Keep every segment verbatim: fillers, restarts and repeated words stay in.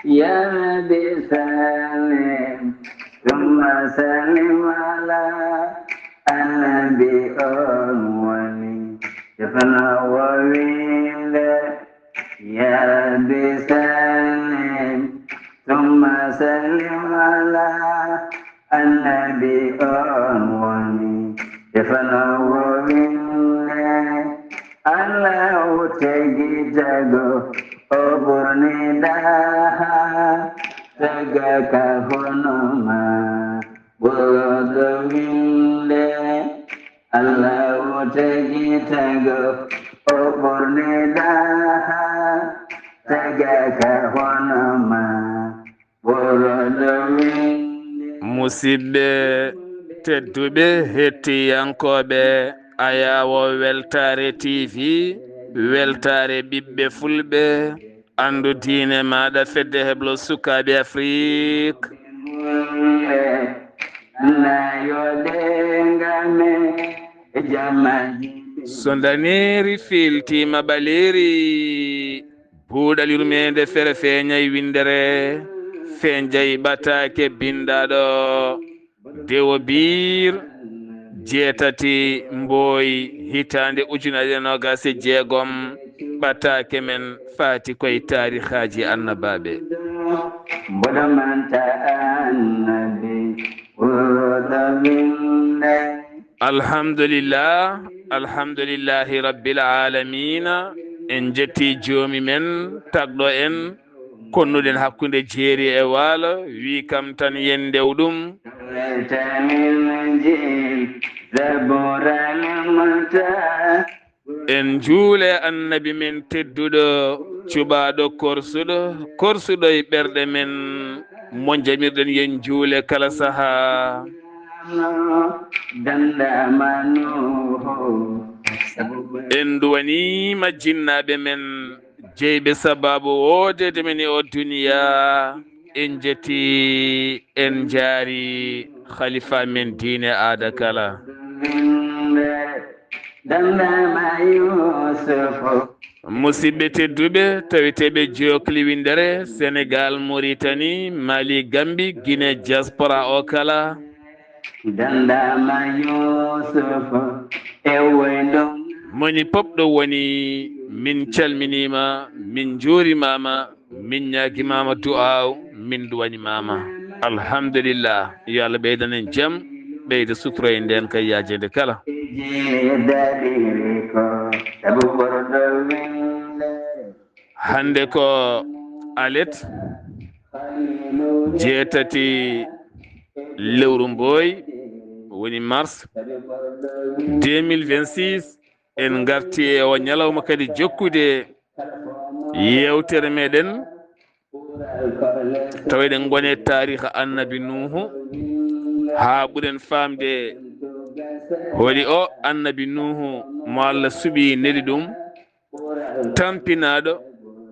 يا رب سلم ثم سلم على النبي أول. Defana wowinde. يا رب سلم ثم سلم على النبي أول. Defana wowinde. Allahu tagi tago o ɓurni daha. Taga ka hono ma ɓurɗo winde. Allahu tagi tago o ɓurni daha. Taga ka hono ma ɓurɗo winde. Musidɓe tedduɓe, hettiyankooɓe Ayawo Weltaare T V, Weltaare ɓiɓɓe Fulɓe, anndu diine maaɗa, fedde heblo sukaaɓe Afrik. So ndaneeri filtiima ɓaleeri, buuɗal yurmeende fere feeñay winndere, feeñay ɓataake binndaaɗo. Dewo biir jeetati mbooy hitaande ujunere noogaas e jeegom, ɓataake men faati koye taarihaaji annabaaɓe. Mboɗo manta annabi ɓurɗo winde. Alhamdulillah, alhamdulillahi rabbil alamina. En jetti joomi men tagɗo en, konnuɗen hakkunde jeeri e waalo, wi kam tan yen ndew ɗum. En juule annabi men tedduɗo, cuɓaaɗo korsuɗo, korsuɗo e ɓerɗe men, mo jamirɗen yen juule kala saha. En duwaniima jinnaaɓe men, jeyɓe sababu woodeede men e o duniya. En jetti, en jaari khalifa men diine aada kala. Musidɓe tedduɓe, taweteeɓe jokli winndere Senegal, Mauritanie, Mali, Gambie, Guinée, diaspora o kala. Dandama Yusuf e woyɗo. Moni pop ɗo woni, min calminiima, min njuurimaama, min ñaagimaama du'aaw, min duwanimaama. Alhamdulillah, yo Allah ɓeydan en jam, ɓeyda sutura e ndeen kay yaajeende kala. Jeedaɗiri ko sabu ɓurɗo winde. Hannde ko alet jeetati lewru mbooy, woni mars deux mille vingt-six. En ngarti e o ñalawma kadi jokkude yeewtere meɗen, tawa eɗen ngoni e taariha annabi Nuuhu, haa ɓuren faamde holi o annabi Nuuhu mo Allah suɓi, neli ɗum, tampinaaɗo,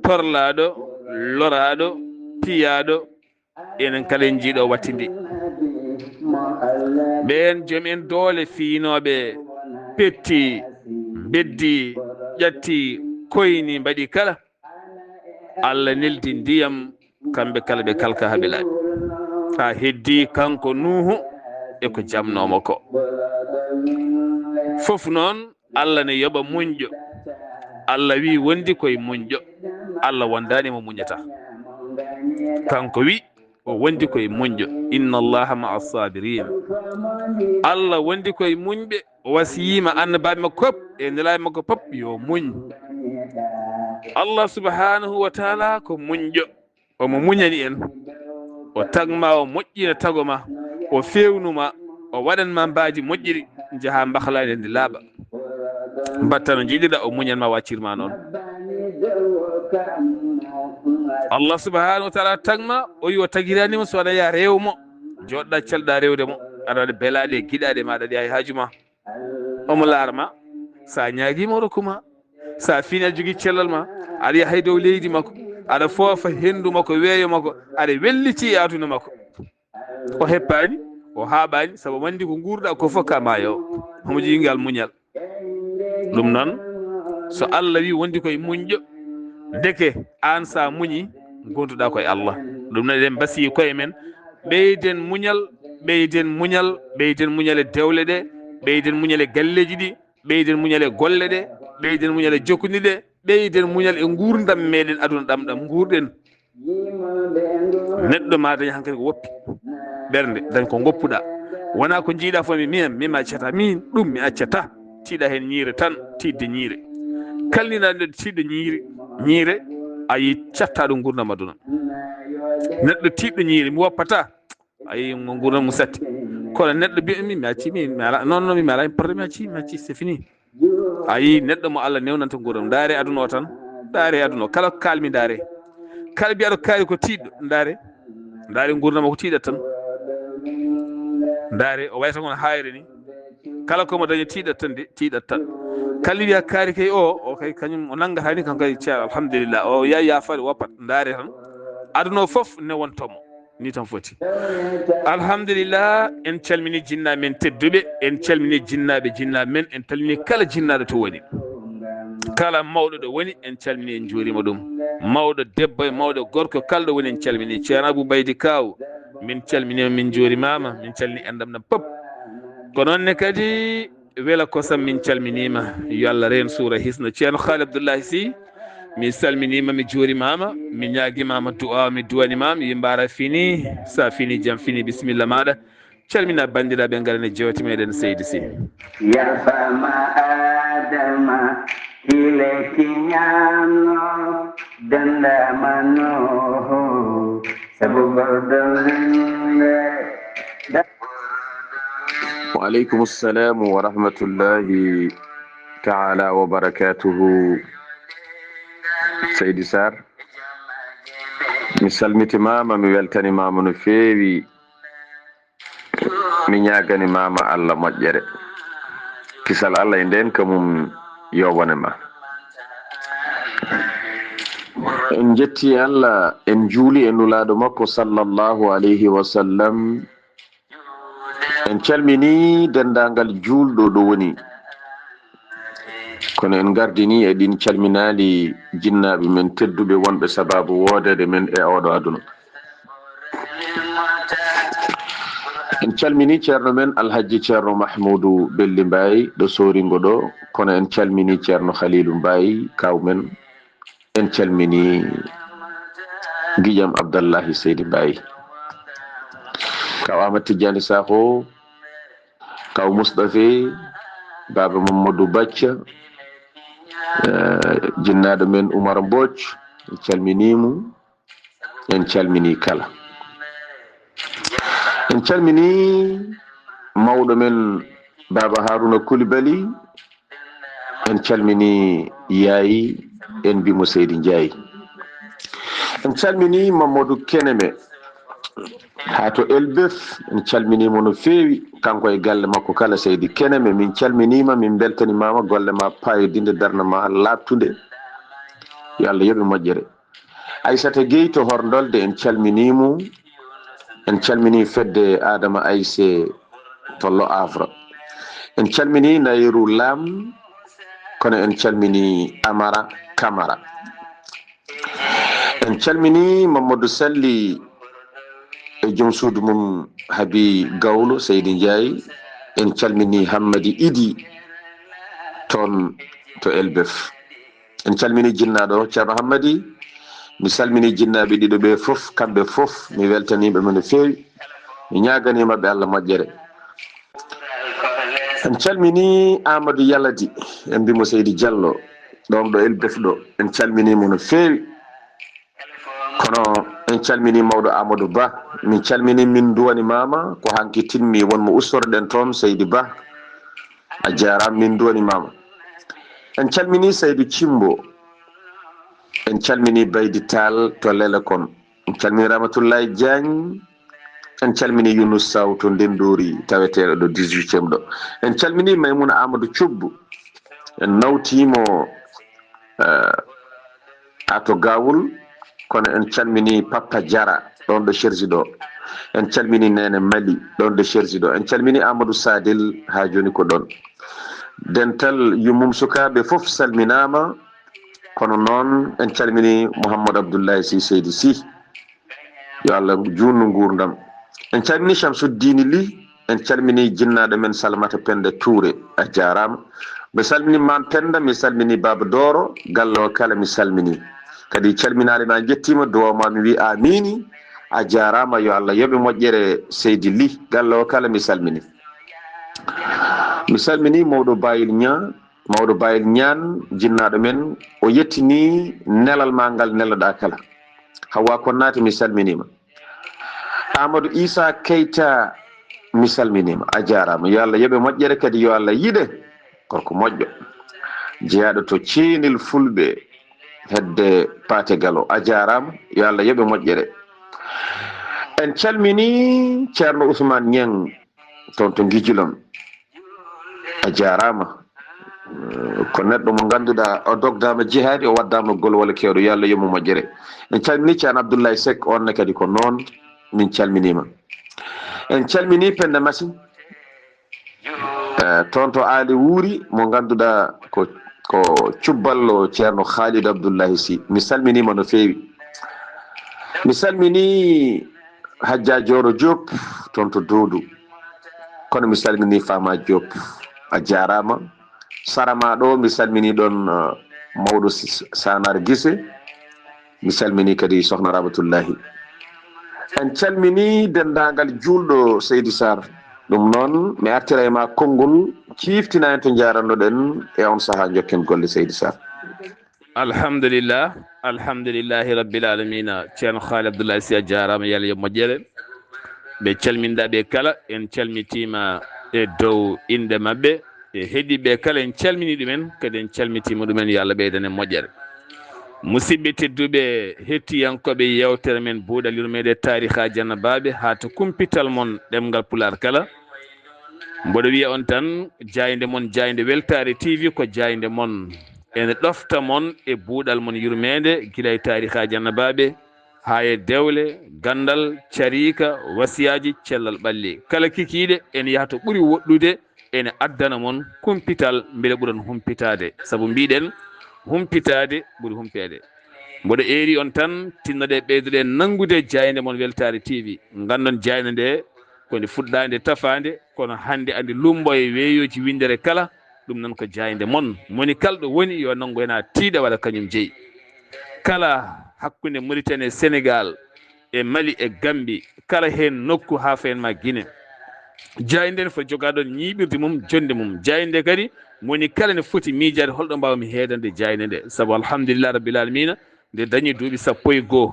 torlaaɗo, loraaɗo, piyaaɗo, enen kala en njiiɗo wattindi. Ɓeen joom en doole fiinooɓe, petti, beddi, ƴatti, koyni, mbaɗi kala. Allah neldi ndiyam, kamɓe kala ɓe kalka haa ɓe laaɓi. Haa heddi kanko Nuuhu e ko jamnoomo ko. Fof noon, Allah ne yoɓa muñƴo. Allah wi wondi koye muñƴo. Allah wondaani mo muñata. Kanko wi o wondi koye muñƴo. Inna Allaha ma'a sabirin. Allah wondi koye muñɓe. O wasiyima annabaaɓe makko pop e nelaaɓe makko pop yo muñ. Allah subhanahu wa taala ko muñƴo. Omo muñani en. O tagma, o moƴƴina tago ma, o fewnuma, o waɗanma mbaadi moƴƴiri, njaha mbahlaade nde laaɓa. Mbatta no njiɗirɗa, o muñanma, waccirma noon. Allah subhanahu wa taala tagma, o wi o tagiranima so wona ya rew mo, joɗɗa calɗa rewde mo, aɗa waɗa belaɗe, giɗaɗe ma, aɗa waɗi hay haaju ma. Omo laarma, sa ñaagima o rokkuma, sa fiini aɗa jogii cellal ma, aɗa yaha e dow leydi makko, aɗa foofa henndu makko, weeyo makko, aɗa welliti e aduna makko. O heppaani, o haaɓaani, sabu wandi ko nguurɗa ko fof ka maayo. Homo jogii ngal muñal. Ɗum noon, so Allah wi wondi koye muñƴo, ndeke aan sa muñi, Ngonduɗaa ko e Allah. Ɗum noon eɗen mbasiyoo koye men, ɓeyden muñal, ɓeyden muñal, ɓeyden muñal e dewle ɗe, ɓeyden muñal e galleeji ɗi, ɓeyden muñal e golle ɗe, ɓeyden muñal e jokkude ɗe, ɓeyden muñal e nguurndam meɗen aduna ɗam ɗam nguurɗen. Neɗɗo ma dañ hankadi ko woppi ɓernde, dañ ko ngoppuɗa. Wona ko jiiɗa fof mi miyam, mi ma accata, min ɗum mi accata. Tiiɗa heen ñiire tan, tiiɗde ñiire. Kalnina neɗɗo tiiɗɗo ñiire, ñiire, a yi cattaaɗo nguurndam aduna. Neɗɗo tiiɗɗo ñiire, mi woppata. A yi mo nguurndam mum satti. Kono neɗɗo mbiya mi, mi acci, mi, mi ala, non, non, mi ala heen problème, mi acci, mi acci, c'est fini. A yi neɗɗo mo Allah newnanta nguurndam. Ndaare aduna o tan. Ndaare aduna o. Kala ko kaalmi ndaare. Kala mbiyaɗo kaari ko tiiɗɗo, ndaare. Ndaare nguurndam o ko tiiɗat tan. Ndaare o wayata kono haayre ni. Kala ko mo dañi tiiɗat tan de, tiiɗat tan. Kala wiya kaari kay o, o kay kañum o nanngata ni kan kay ceer alhamdulillah. O yaay yaafaade woppat. Ndaare tan. Aduna o fof newonto mo. Ni tan foti. Alhamdulillah, en calmini jinnaaɓe men tedduɓe, en calmini jinnaaɓe jinnaaɓe men, en calmini kala jinnaaɗo to woni. Kala mawɗo ɗo woni, en calmini, en njuurima ɗum. Mawɗo debbo e mawɗo gorko, kala ɗo woni, en calmini. Ceerno Abou Baydi Kaaw, min calminima, min njuurimaama, min calmini enɗam ɗam pop. Ko noon ne kadi, Wela Kosam, min calminima. Yo Allah reen suura hisno. Ceerno Haali Abdullahi Sy, mi salminima, mi juurimaama, mi ñaagimaama du'a, mi duwanimama, yimɓe ara fini, sa fini, jam fini, bisimilla maɗa. Calmina banndiraaɓe, ngaren e jewte meɗen Seydi Sy. Yalfama Adama, ile kiñano, dendama Nuhu, sabu gordo winde. Wa aleykum salam wa rahmatullahi taala wa barakatuhu. Seydi Sarr, mi salmitimama, mi weltanimama no feewi. Mi ñaagani mama Allah moƴƴere. Kisal Allah e nden ka mum yo wone ma. En jetti Allah, en juuli e nulaaɗo makko sallallahu alayhi wa sallam. En calmini denndaangal juulɗo ɗo woni. Kono en ngardini e ɗin calminaali jinnaaɓe men tedduɓe wonɓe sababu woodeede men e oɗo aduna. En calmini ceerno men Alhajji Ceerno Mahmuudu Belli Mbaay ɗo Sooringo ɗo, kono en calmini ceerno Haliilu Mbaay, kaaw men. En calmini giƴam Abdallahi Seydi Mbaay, kaaw Ahmad Tijjaani Sakho, kaaw Mustafe, baaba Mamadou Bacca, eh, jinnaaɗo men Umar Mbooc, en calmini mo. En calmini kala. En calmini mawɗo men Baaba Haruna Kulibali. En calmini Yaayi, en mbimo Seydi Njaayi. En calmini Mamadou Keneme haa to Elbef. En calmini mo no feewi, kanko e galle makko kala. Seydi Keneme, min calminima, min beltanimama, golle ma payodinde, darna ma laaɓtunde. Yo Allah yoɓe moƴƴere. Aissata Gueye to Horndolde, en calmini mo. En calmini fedde Adama Aissé to Le Havre. En calmini Nayru Lam, kono en calmini Amara Camara. En calmini Mamadou Salli e joom suudu mum Habi Gawlo Seydi Ndiaye. En calmini Hammadi Idi toon to Elbef. En calmini jinnaaɗo Ceerno Hammadi. Mi salmini jinnaaɓe ɗiɗo ɓe fof, kamɓe fof mi weltaniiɓe mo no feewi. Mi ñaaganii maɓɓe Allah moƴƴere. En calmini Amadou Yaladi, en mbimo Seydi Diallo, ɗon ɗo Elbef ɗo. En calmini mo no feewi. Kono en calmini mawɗo Amadou Ba. Min calmini, min duwani mama ko hanki timmi, won mo ustoroɗen toon, Seydi Ba. A jaaraama, min duwani mama. En calmini Seydou Cimbo. En calmini Baydi Tall to Lelekon. En calmini Ramatoulaye Diagne. En calmini Younous Sow to Ndenndori, taweteeɗo ɗo dix-huitième ɗo. En calmini Maymouna Amadou Thioub. En nawtiimo, eh, haa to Gawul, kono en calmini Papa Diarra, ɗon ɗo Cherzi ɗo. En calmini Nene Mali, ɗon ɗo Cherzi ɗo. En calmini Amadou Sadel, haa jooni ko ɗon. Dental yummum sukaaɓe fof salminaama. Kono noon en calmini Mouhamadou Abdoulaye Sy Seydi Sy, yo Allah juutnu nguurndam. En calmini Chamsuddini Ly, en calmini jinnaaɗo men Salamata Penda Touré, a jaaraama. Mi salmini Maam Penda, mi salmini Baaba Dooro, galle o kala mi salmini. Kadi calminaali ma, njettiima, duwaa ma mi wi amiini, a jaaraama, yo Allah yoɓe moƴƴere Seydi Ly, galle o kala mi salmini. Mi salmini mawɗo Bayil Ñaa, mawɗo Bayil Ñaan, jinnaaɗo men, o yettini nelal ma ngal neloɗaa kala. Hawwa Konnaate, mi salminiima. Amadou Issa Keita, mi salminiima. A jaaraama. Yo Allah yoɓe moƴƴere, kadi yo Allah yiɗe. Gorko moƴƴo. Jeyaaɗo to Ceenel Fulɓe, hedde Paate Galo. A jaaraama. Yo Allah yoɓe moƴƴere. En calmini Ceerno Ousmane Ñeng, toon to Ngijilon. A jaaraama. Eh, ko neɗɗo mo ngannduɗaa o dogdaama jihaadi, o waddaama golwole keewɗo, yo Allah yoɓ mo moƴƴere. En calmini Ceerno Abdoulaye Seck, on ne kadi ko noon, min calminiima. En calmini Penda Masin. Eh, toon to Aali Wuuri, mo ngannduɗaa ko, ko cubballo Ceerno Khalid Abdoulaye Sy. Mi salminiima no feewi. Mi salmini Hajja Jooro Diop, toon to Doodu. Kono mi salmini Fama Diop. A jaaraama. Sara ma ɗo, mi salmini ɗon, eh, mawɗo S-, Sanar Gise. Mi salmini kadi Sohna Ramatullahi. En calmini denndaangal juulɗo Seydi Sarr. Ɗum noon, mi artira e ma konngol, ciiftina en to njaarannoɗen e on sahaa, njokken golle Seydi Sarr. Alhamdulillah, alhamdulillahi rabbil alamina. Ceerno Khaali Abdoulaye Sy, a jaaraama, yo Allah yoɓ moƴƴere. Ɓe calminɗaa ɓe kala, en calmitiima e dow innde maɓɓe. E heɗiiɓe kala, en calmini ɗumen, kadi en calmitiima ɗumen, yo Allah ɓeydan en moƴƴere. Musidɓe tedduɓe, hettiyankooɓe yeewtere men Buuɗal Yurmeende Taarikhaaji Annabaaɓe, haa to kumpital mon ɗemngal Pulaar kala. Mboɗo wiya on tan, jaaynde mon, jaaynde Weltaare T V, ko jaaynde mon. Ene ɗofta mon e buuɗal mon yurmeende, gila e taarikhaaji Annabaaɓe, haa e dewle, ganndal, cariika, wasiyaaji, cellal ɓalli. Kala kikiiɗe ene yaha to ɓuri woɗɗude, ene addana mon kumpital, mbele ɓuran humpitaade. Sabu mbiɗen, humpitaade ɓuri humpeede. Mboɗo eeri on tan, tinnoɗe ɓeydoɗe nanngude jaaynde mon Weltaare T V. Nganndon jaaynde nde ko nde fuɗɗaande tafaande, kono hannde andi lumbo e weeyooji winndere kala, ɗum noon ko jaaynde mon. Moni kala ɗo woni, yo nanngu heen haa tiiɗa, waɗa kañum jeyi. Kala hakkunde Mauritanie e Sénégal, e Mali e Gambie, kala heen nokku haa fayen ma Guinée. Jaaynde nde foti jogaade ɗon ñiiɓirde mum, jonnde mum. Jaaynde nde kadi, moni kala ne foti miijaade holɗo mbaawmi heedande jaaynde nde. Sabu alhamdulillah rabbil alamina, nde dañi duuɓi sappo e goo.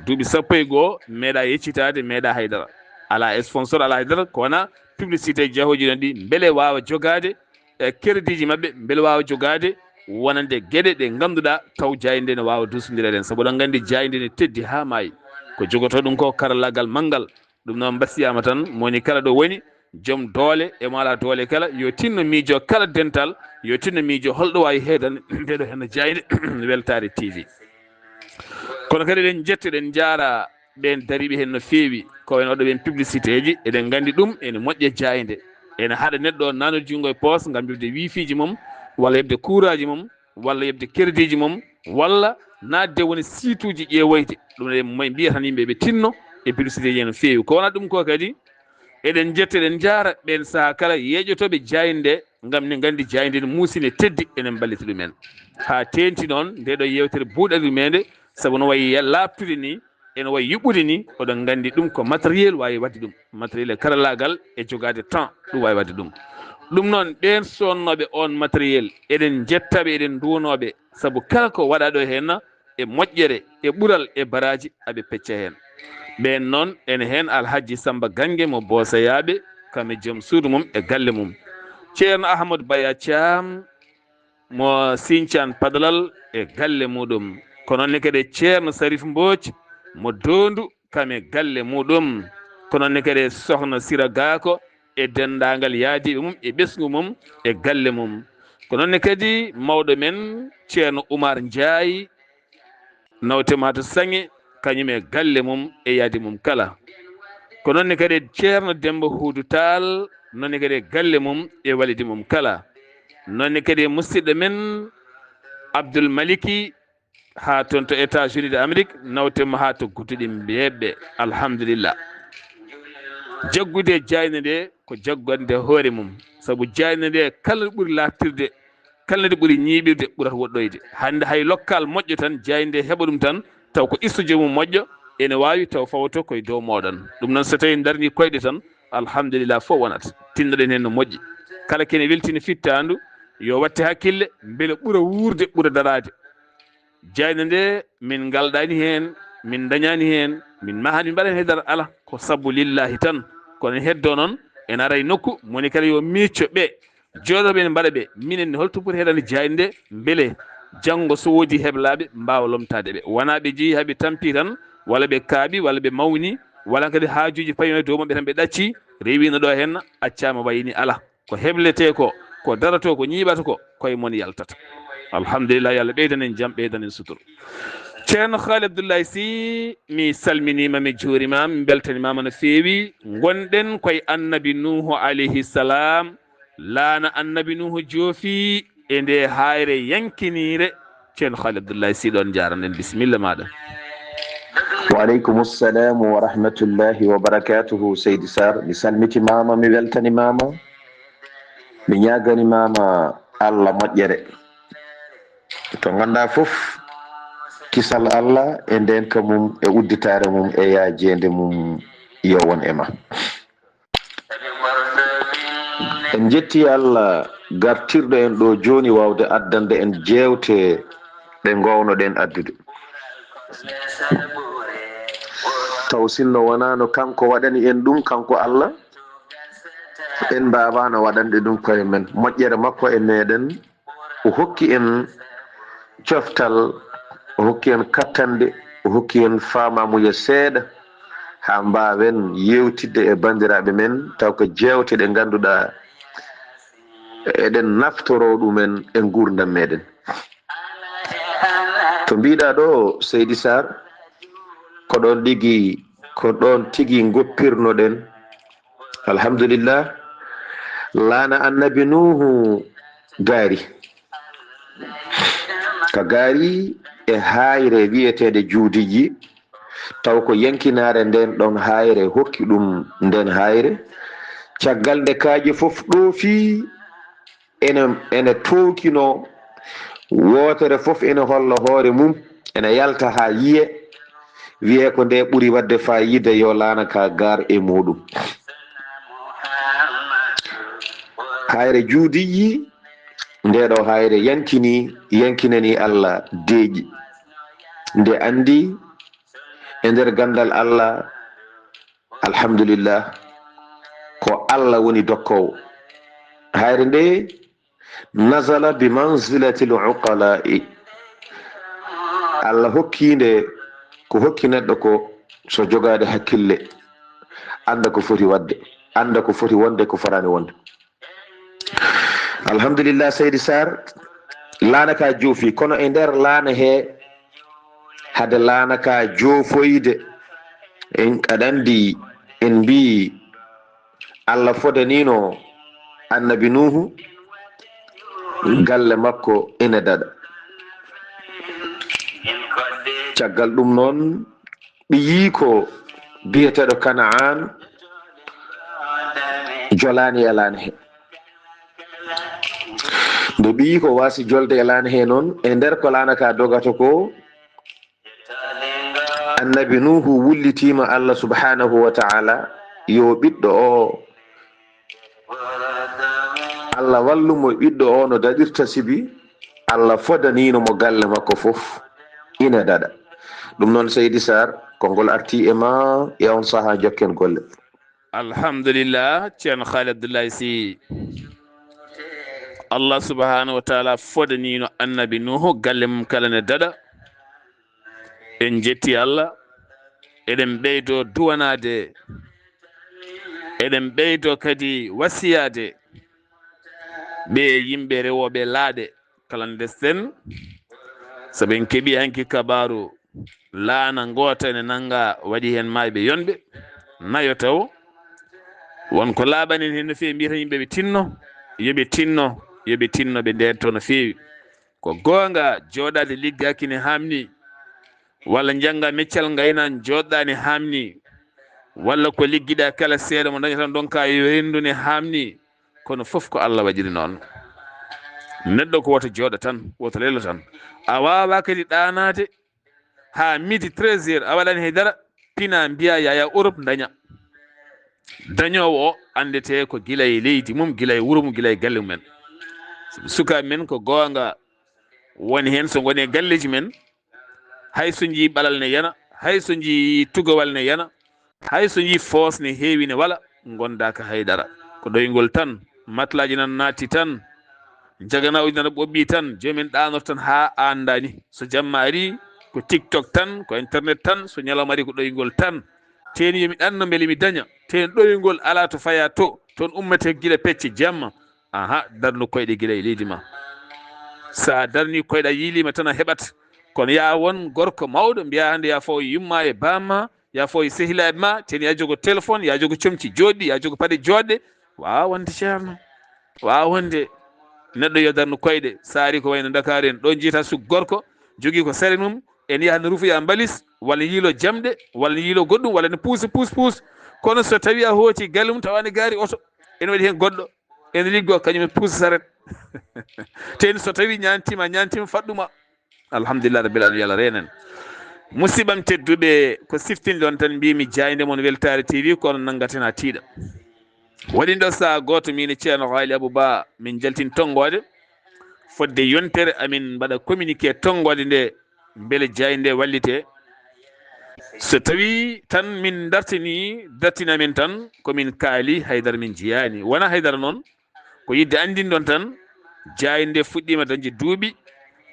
Duuɓi sappo e goo, meeɗa yeccitaade, meeɗa haydara. Alaa sponsor, alaa haydara, ko wona publicité jahooji ɗon ɗi, mbele waawa jogaade, e créditji maɓɓe, mbele waawa jogaade wonande geɗe ɗe ngannduɗaa taw jaaynde ne waawa duusondireede heen. Sabu oɗon nganndi jaaynde ne teddi haa maayi. Ko jogotoo ɗum ko karallaagal manngal. Ɗum noon mbasiyaama tan, moni kala ɗo woni, joom doole e mo alaa doole kala, yo tinno miijo kala dental, yo tinno miijo holɗo waawi heedande nde ɗo heen jaaynde Weltaare T V. Kono kadi eɗen njetta, eɗen njaara ɓeen dariiɓe heen no feewi, ko wayi no waɗa ɓeen publicitéji, eɗen nganndi ɗum ene moƴƴa jaaynde, ene haɗa neɗɗo o naatnude junngo e poos ngam yoɓde wifiiji mum, walla yoɓde kuuraaji mum, walla yoɓde créditji mum, walla naatde woni site uji ƴeewoyde. Ɗum eɗen moy-, mbiya tan yimɓe ɓe tinno e publicitéji heen no feewi. Ko wonaa ɗum ko kadi, eɗen njetta, eɗen njaara ɓeen sahaa kala yeeƴotooɓe jaaynde, ngam ne nganndi jaaynde ne muusi, ne teddi, enen mballita ɗumen. Haa teenti noon, nde ɗo yeewtere buuɗal yurmeende, sabu no wayi laaɓtude ni, ene wayi yuɓɓude ni, oɗon nganndi ɗum ko matériel waawi waɗde ɗum. Matériel e karallaagal e jogaade temps, ɗum waawi waɗde ɗum. Ɗum noon, ɓeen sonnooɓe oon matériel, eɗen njettaɓe, eɗen nduwonooɓe, sabu kala ko waɗaa ɗo heen, e moƴƴere, e ɓural, e baraaji, aɓe pecca heen. Ɓeen noon, ene heen Alhaji Samba Gange mo Boosayaaɓe, kam e joom suudu mum e galle mum. Ceerno Ahmadu Baya Caam mo Siñcaan Padalal e galle muuɗum. Ko noon ne kadi Ceerno Sarif Mbooc mo Doondu, kam e galle muuɗum. Ko noon ne kadi Sohna Sira Gaako e denndaangal yaadiiɓe mum e ɓesngu mum e galle mum. Ko noon ne kadi mawɗo men Ceerno Umar Njaay, nawte ma to Saŋe, kañum e galle mum e yaadi mum kala. Ko noon ne kadi Ceerno Demmba Huudu Taal, noon ne kadi e galle mum e walidi mum kala. Noon ne kadi e musidɗo men Abdul Maliki, haa toon to États-Unis de Amérique, nawten mo haa to Gudduɗi Mbeeɓe. Alhamdulillah. Jaggude jaaynde nde ko jaggande hoore mum. Sabu jaaynde nde kala ɗo ɓuri laaɓtirde, kala nde ɓuri ñiiɓirde, ɓurata woɗɗoyde. Hannde hay lokkal moƴƴo tan, jaaynde heɓa ɗum tan, taw ko isto joomum moƴƴo, ene waawi taw fawto koye dow mooɗon. Ɗum noon, so tawii darnii koyɗe tan, alhamdulillah, fof wonat. Tinnoɗen heen no moƴƴi. Kala kene weltini fittaandu, yo watte hakkille, mbele ɓura wuurde, ɓura daraade. Jaaynde nde, min ngalɗaani heen, min ndañaani heen, min mahaani, min mbaɗaani heen dara, ala, ko sabu lillahi tan. Kono en heddoo noon, en ara e nokku, moni kala yo miicco ɓe jooɗooɓe ene mbaɗa ɓe, minen ne, holto poti heɗande jaaynde nde, mbele janngo so woodi heblaaɓe mbaawa lomtaade ɓe. Wonaa ɓe njeyi haa ɓe tampi tan, walla ɓe kaaɓi, walla ɓe mawni, walla kadi haajuuji payono e dow maɓɓe tan ɓe ɗacci, rewiino ɗo heen, accaama wayini, ala. Ko hebletee ko, ko daratoo ko, ñiiɓata ko, koye mon yaltata. Alhamdulillah, yo Allah ɓeydan en jam, ɓeydan en sutura. Ceerno Haali Abdullahi Sy, mi salminiima, mi juuriima, mi mbeltaniima no feewi. Ngonɗen koye Annabi Nuuhu alayhi salam, laana Annabi Nuuhu joofi e nde haayre yankiniire. Ceerno Haali Abdullahi Sy, ɗoon njaaraɗen, bisimilla maaɗa. Wa aleykum salam wa rahmatullahi wa barakatuhu, Seydi Sarr. Mi salmitimaama, mi weltanimaama, mi ñaagani maama Allah moƴƴere. To nganndaa fof, kisal Allah e ndeenka mum e udditaare mum e yaajeende mum yo won e ma. En njetti Allah gartirɗo en ɗo jooni waawde addande en jeewte ɗe ngoownoɗen addude. Taw sinno wonaano kanko waɗani en ɗum, kanko Allah, en mbaawaano waɗande ɗum koye men. Moƴƴere makko e meɗen, o hokki en coftal, o hokki en kattande, o hokki en faamamuya seeɗa, haa mbaawen yeewtidde e banndiraaɓe men, taw ko jeewte ɗe ngannduɗaa eɗen naftoroo ɗumen e nguurndam meɗen. To mbiɗa ɗo, Seydi Sarr, ko ɗoon ɗigi, ko ɗoon tigi ngoppirnoɗen. Alhamdulillah, laana Annabi Nuuhu gaari. Ka gaari e haayre wiyeteende Juudiji, taw ko yankinaare nden ɗon haayre hokki ɗum nden haayre. Caggal nde kaaƴe fof ɗoofi, ene, ene tookinoo, wootere fof ene holla hoore mum, ene yalta haa yiye, wiyee ko nde ɓuri waɗde faayiida, yo laana ka gaar e muuɗum. Haayre Juudiji, nde ɗo haayre yankini, yankinani Allah deeƴi. Nde anndi e nder ganndal Allah, alhamdulillah, ko Allah woni dokkoowo. Haayre nde nazala bi manzilatil uqala'i. Allah hokki nde ko hokki neɗɗo ko, so jogaade hakkille, annda ko foti waɗde, annda ko foti wonde, ko fotaani wonde. Alhamdulillah, Seydi Sarr, laana ka joofi, kono e nder laana he, hade laana ka joofoyde, en, aɗa anndi, en mbii Allah fodaniino Annabi Nuuhu, galle makko ina daɗa. Caggal ɗum noon, ɓiyiiko biyeteeɗo Kanaan jolaani e laana he. Nde ɓiyiiko waasi jolde e laana he noon, e nder ko laana ka dogata ko, Annabi Nuuhu wullitiima Allah subhanahu wa ta'ala, yo ɓiɗɗo o, Allah wallu mo, ɓiɗɗo o no daɗirta sibi, Allah fodaniino mo galle makko fof ina daɗa. Ɗum noon, Seydi Sarr, konngol arti e ma, e on saha jokken golle. Alhamdulillah, Ceerno Haali Abdullahi Sy. Allah subhanahu wa ta'ala fodaniino Annabi Nuuhu, galle mum kala ne daɗa. En njetti Allah, eɗen ɓeydo duwanaade, eɗen ɓeydo kadi wasiyaade ɓe yimɓe rewooɓe laaɗe, kala ndesten, sabu en keɓii hanki kabaaru laana ngoota ene nannga, waɗi heen maayɓe yonɓe nayo taw. Won ko laaɓani en heen no feewi, mbiyata yimɓe ɓe tinno, yo ɓe tinno, yo ɓe tinno, ɓe ndeentono no feewi. Ko goonga, jooɗaade liggaaki ne haamni, walla njannga meccal ngayna jooɗɗaa ne haamni, walla ko liggiɗaa kala seeɗa mo ndañata ndonka yo renndu ne haamni, kono fof ko Allah waɗiri noon. Neɗɗo ko woto jooɗo tan, woto lelo tan. A waawaa kadi ɗaanaade haa midi treize heures, a waɗaani hay dara, pina mbiya yaya Europe ndaña. Dañoowo o anndetee ko gila e leydi mum, gila e wuro mum, gila e galle mumen. Sukaaɓe men ko goonga woni heen, so ngoni e galleeji men, hay so njii ɓalal ne yana, hay so njii tugowal ne yana, hay so njii foos ne heewi ne wala, ngondaaka hay dara. Ko ɗoyngol tan, matlaaji nan naatti tan, jaganawuji nan ɓoɓɓi tan, joomen ɗaanoto tan haa anndaani. So jamma ari, ko TikTok tan, ko internet tan, so ñalawma ari ko ɗoyngol tan. Teeni yo mi ɗanno mbele mi daña. Teeni ɗoyngol alaa to fayaa to, toon ummetee gila pecce jamma. Aha, darnu koyɗe gila e leydi ma. So a darni koyɗe a yiiliima tan a heɓat. Kono yaa won gorko mawɗo mbiya hannde yaa fawo yumma e baamma, yaa fawo e sehilaaɓe ma, teeni yaa jogo téléphone, yaa jogo comci jooɗɗi, yaa jogo paɗe jooɗɗe. Waawa wonde ceerno. Waawa wonde neɗɗo yo darnu koyɗe. So ari ko wayno Ndakaaru en, ɗo njiyata suk gorko, jogii ko sere mum, en yaha no rufoya mbalis, walla yiilo jamɗe, walla yiilo goɗɗum, walla ne puusa puus puus. Kono so tawi a hooti galle mum, tawa ne gaari oto, ene waɗi heen goɗɗo, ene liggo, kañum e puusa saret. Teeni so tawi ñaantiima, ñaantiima faɗɗuma. Alhamdulillah rabbil alamin, yo Allah reen en. Musidɓam tedduɓe, ko siftinɗon tan mbimi jaaynde mon Weltaare T V, kono nanngaten haa tiiɗa. Waɗi ɗo saha gooto, min e Ceerno Haali Abou Ba, min njaltin tonngoode. Fodde yontere, amin mbaɗa communiqué tonngoode nde, mbele jaaynde wallite. So tawi tan min dartini, dartina min tan, ko min kaali, haydara min jiyaani. Wona haydara noon, ko yidde anndinɗon tan, jaaynde fuɗɗiima dañde duuɓi,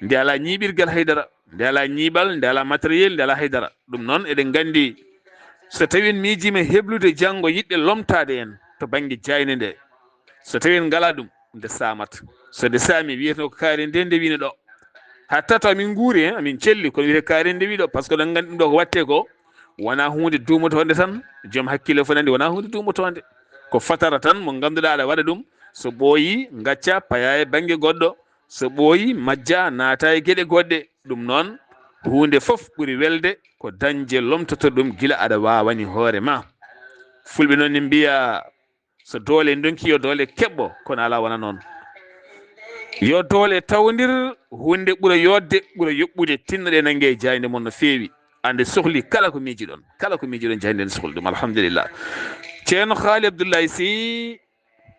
nde alaa ñiiɓirgal haydara, nde alaa ñiiɓal, nde alaa matériel, nde alaa haydara. Ɗum noon, eɗen nganndi, so tawi en miijiima heblude janngo yiɗɓe lomtaade en to bannge jaaynde nde, so tawi en ngalaa ɗum, nde saamat. So nde saami, wiyeteno ko kaari nde, nde wini ɗo. Hatta to amin nguuri, eh, amin celli, kono wiyete kaari nde wi ɗo, par ce que ɗon nganndi ɗum ɗo ko watte ko, wonaa huunde duumotoonde tan, joom hakkille fof nandi, wonaa huunde duumotoonde. Ko fatara tan mo ngannduɗaa aɗa waɗa ɗum, so ɓooyi, ngacca, paya e bannge goɗɗo, so ɓooyi, majja, naata e geɗe goɗɗe. Ɗum noon, huunde fof ɓuri welde ko dañde lomtoto ɗum gila aɗa waawani hoore ma. Fulɓe noon ne mbiya, so doole ndonki, yo doole keɓɓo, kono alaa wona noon. Yo doole tawondir, huunde ɓura yooɗde, ɓura yoɓɓude, tinnoɗe nannge e jaaynde mon no feewi. Ande sohli kala ko miijiɗon, kala ko miijiɗon, jaaynde ne sohli ɗum, alhamdulillah. Ceerno Haali Abdullahi Sey,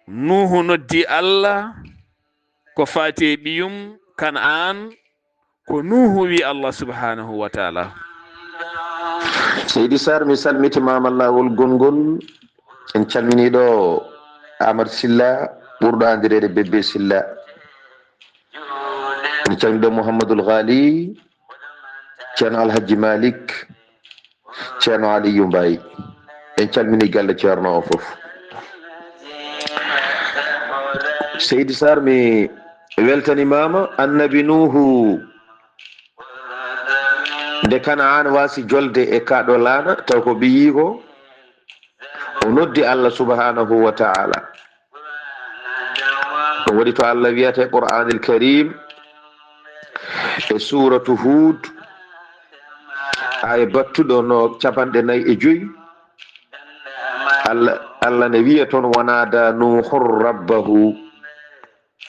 Nuuhu noddi Allah ko faati e ɓiyum Kan'aan, ko Nuuhu wi Allah subhanahu wa taala. Seydi Sarr, mi salmitimaama laawol gonngol. En calminii ɗo Aamadu Silla, ɓurɗo anndireede Bébé Silla. En calminii ɗo Mouhamadul Haali, Ceerno Alhajji Malik, Ceerno Aliyu Mbaye. En calminii galle Ceerno o fof. Seydi Sarr, mi weltanimaama. Annabi Nuuhu, nde Kan'aan waasi jolde e kaaɗo laana, taw ko ɓiyiiko, o noddi Allah subhanahu wa ta'ala. Ɗum waɗi to Allah wiyata e Qur'aanil Karim, e suuratu Huud, aaya battuɗo no capanɗe nayi e joyi, Allah, Allah ne wiya toon, "Wa naada Nuuhun rabbahu,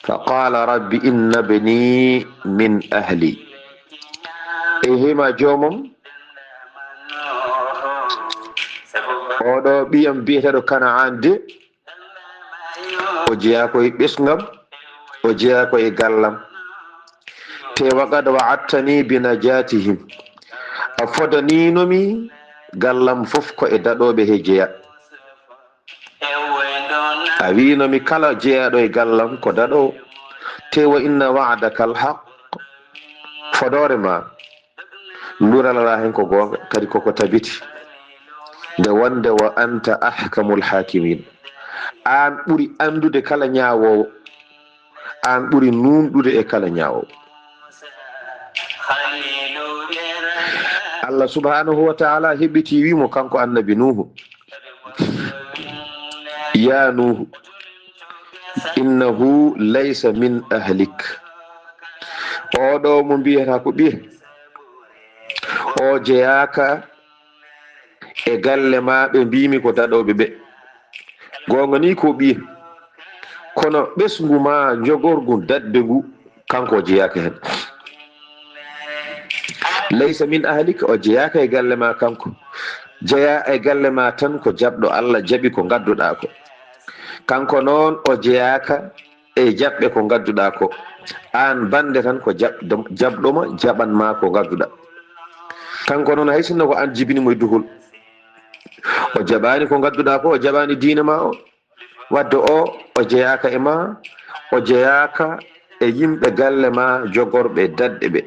fa qaala, rabbi, inna banii min ahli." E hima joomam, oɗo ɓiyam biyeteeɗo Kana'aan de, o jeyaa ko e ɓesngam, o jeyaa ko e gallam. Te wa qad wa'adtani bi najatihim. A fodaniino mi gallam fof ko e daɗooɓe he jeya. A wiino mi kala jeyaaɗo e gallam ko daɗoowo. Te wa inna wa'daka al-haq. Fodoore ma, lural alaa heen ko goonga, kadi koko tabiti. Nde wonde wa anta ahkamul hakimin. Aan ɓuri anndude kala ñaawoowo. Aan ɓuri nuunɗude e kala ñaawoowo. Allah subhanahu wa ta'ala heɓɓiti wiimo kanko annabi Nuuhu, "Ya Nuuhu, innahu laysa min ahlik." Oɗo mo mbiyata ko ɓiye, o jeyaaka e galle ma ɓe mbimi ko daɗoɓe ɓe. Gonga ni ko ɓiye. Kono ɓesngu ma jogorgu daɗde ngu, kanko o jeyaaka hen. Laysa min ahlik, o jeyaaka e galle ma kanko. Jeya e galle ma tan ko jaɓɗo Allah jaɓi ko ngadduɗa ko. Kanko noon o jeyaaka e jaɓɓe ko ngadduɗa ko. An bande tan ko jaɓ-, jaɓɗo ma, jaɓan ma ko ngadduɗa. Kanko noon hay sinno ko an jibini mo e duhol. O jaɓani ko ngadduɗa ko, o jaɓani diina ma o. Wadde o, o jeyaaka e ma, o jeyaaka e yimɓe galle ma jogorɓe daɗɗe ɓe.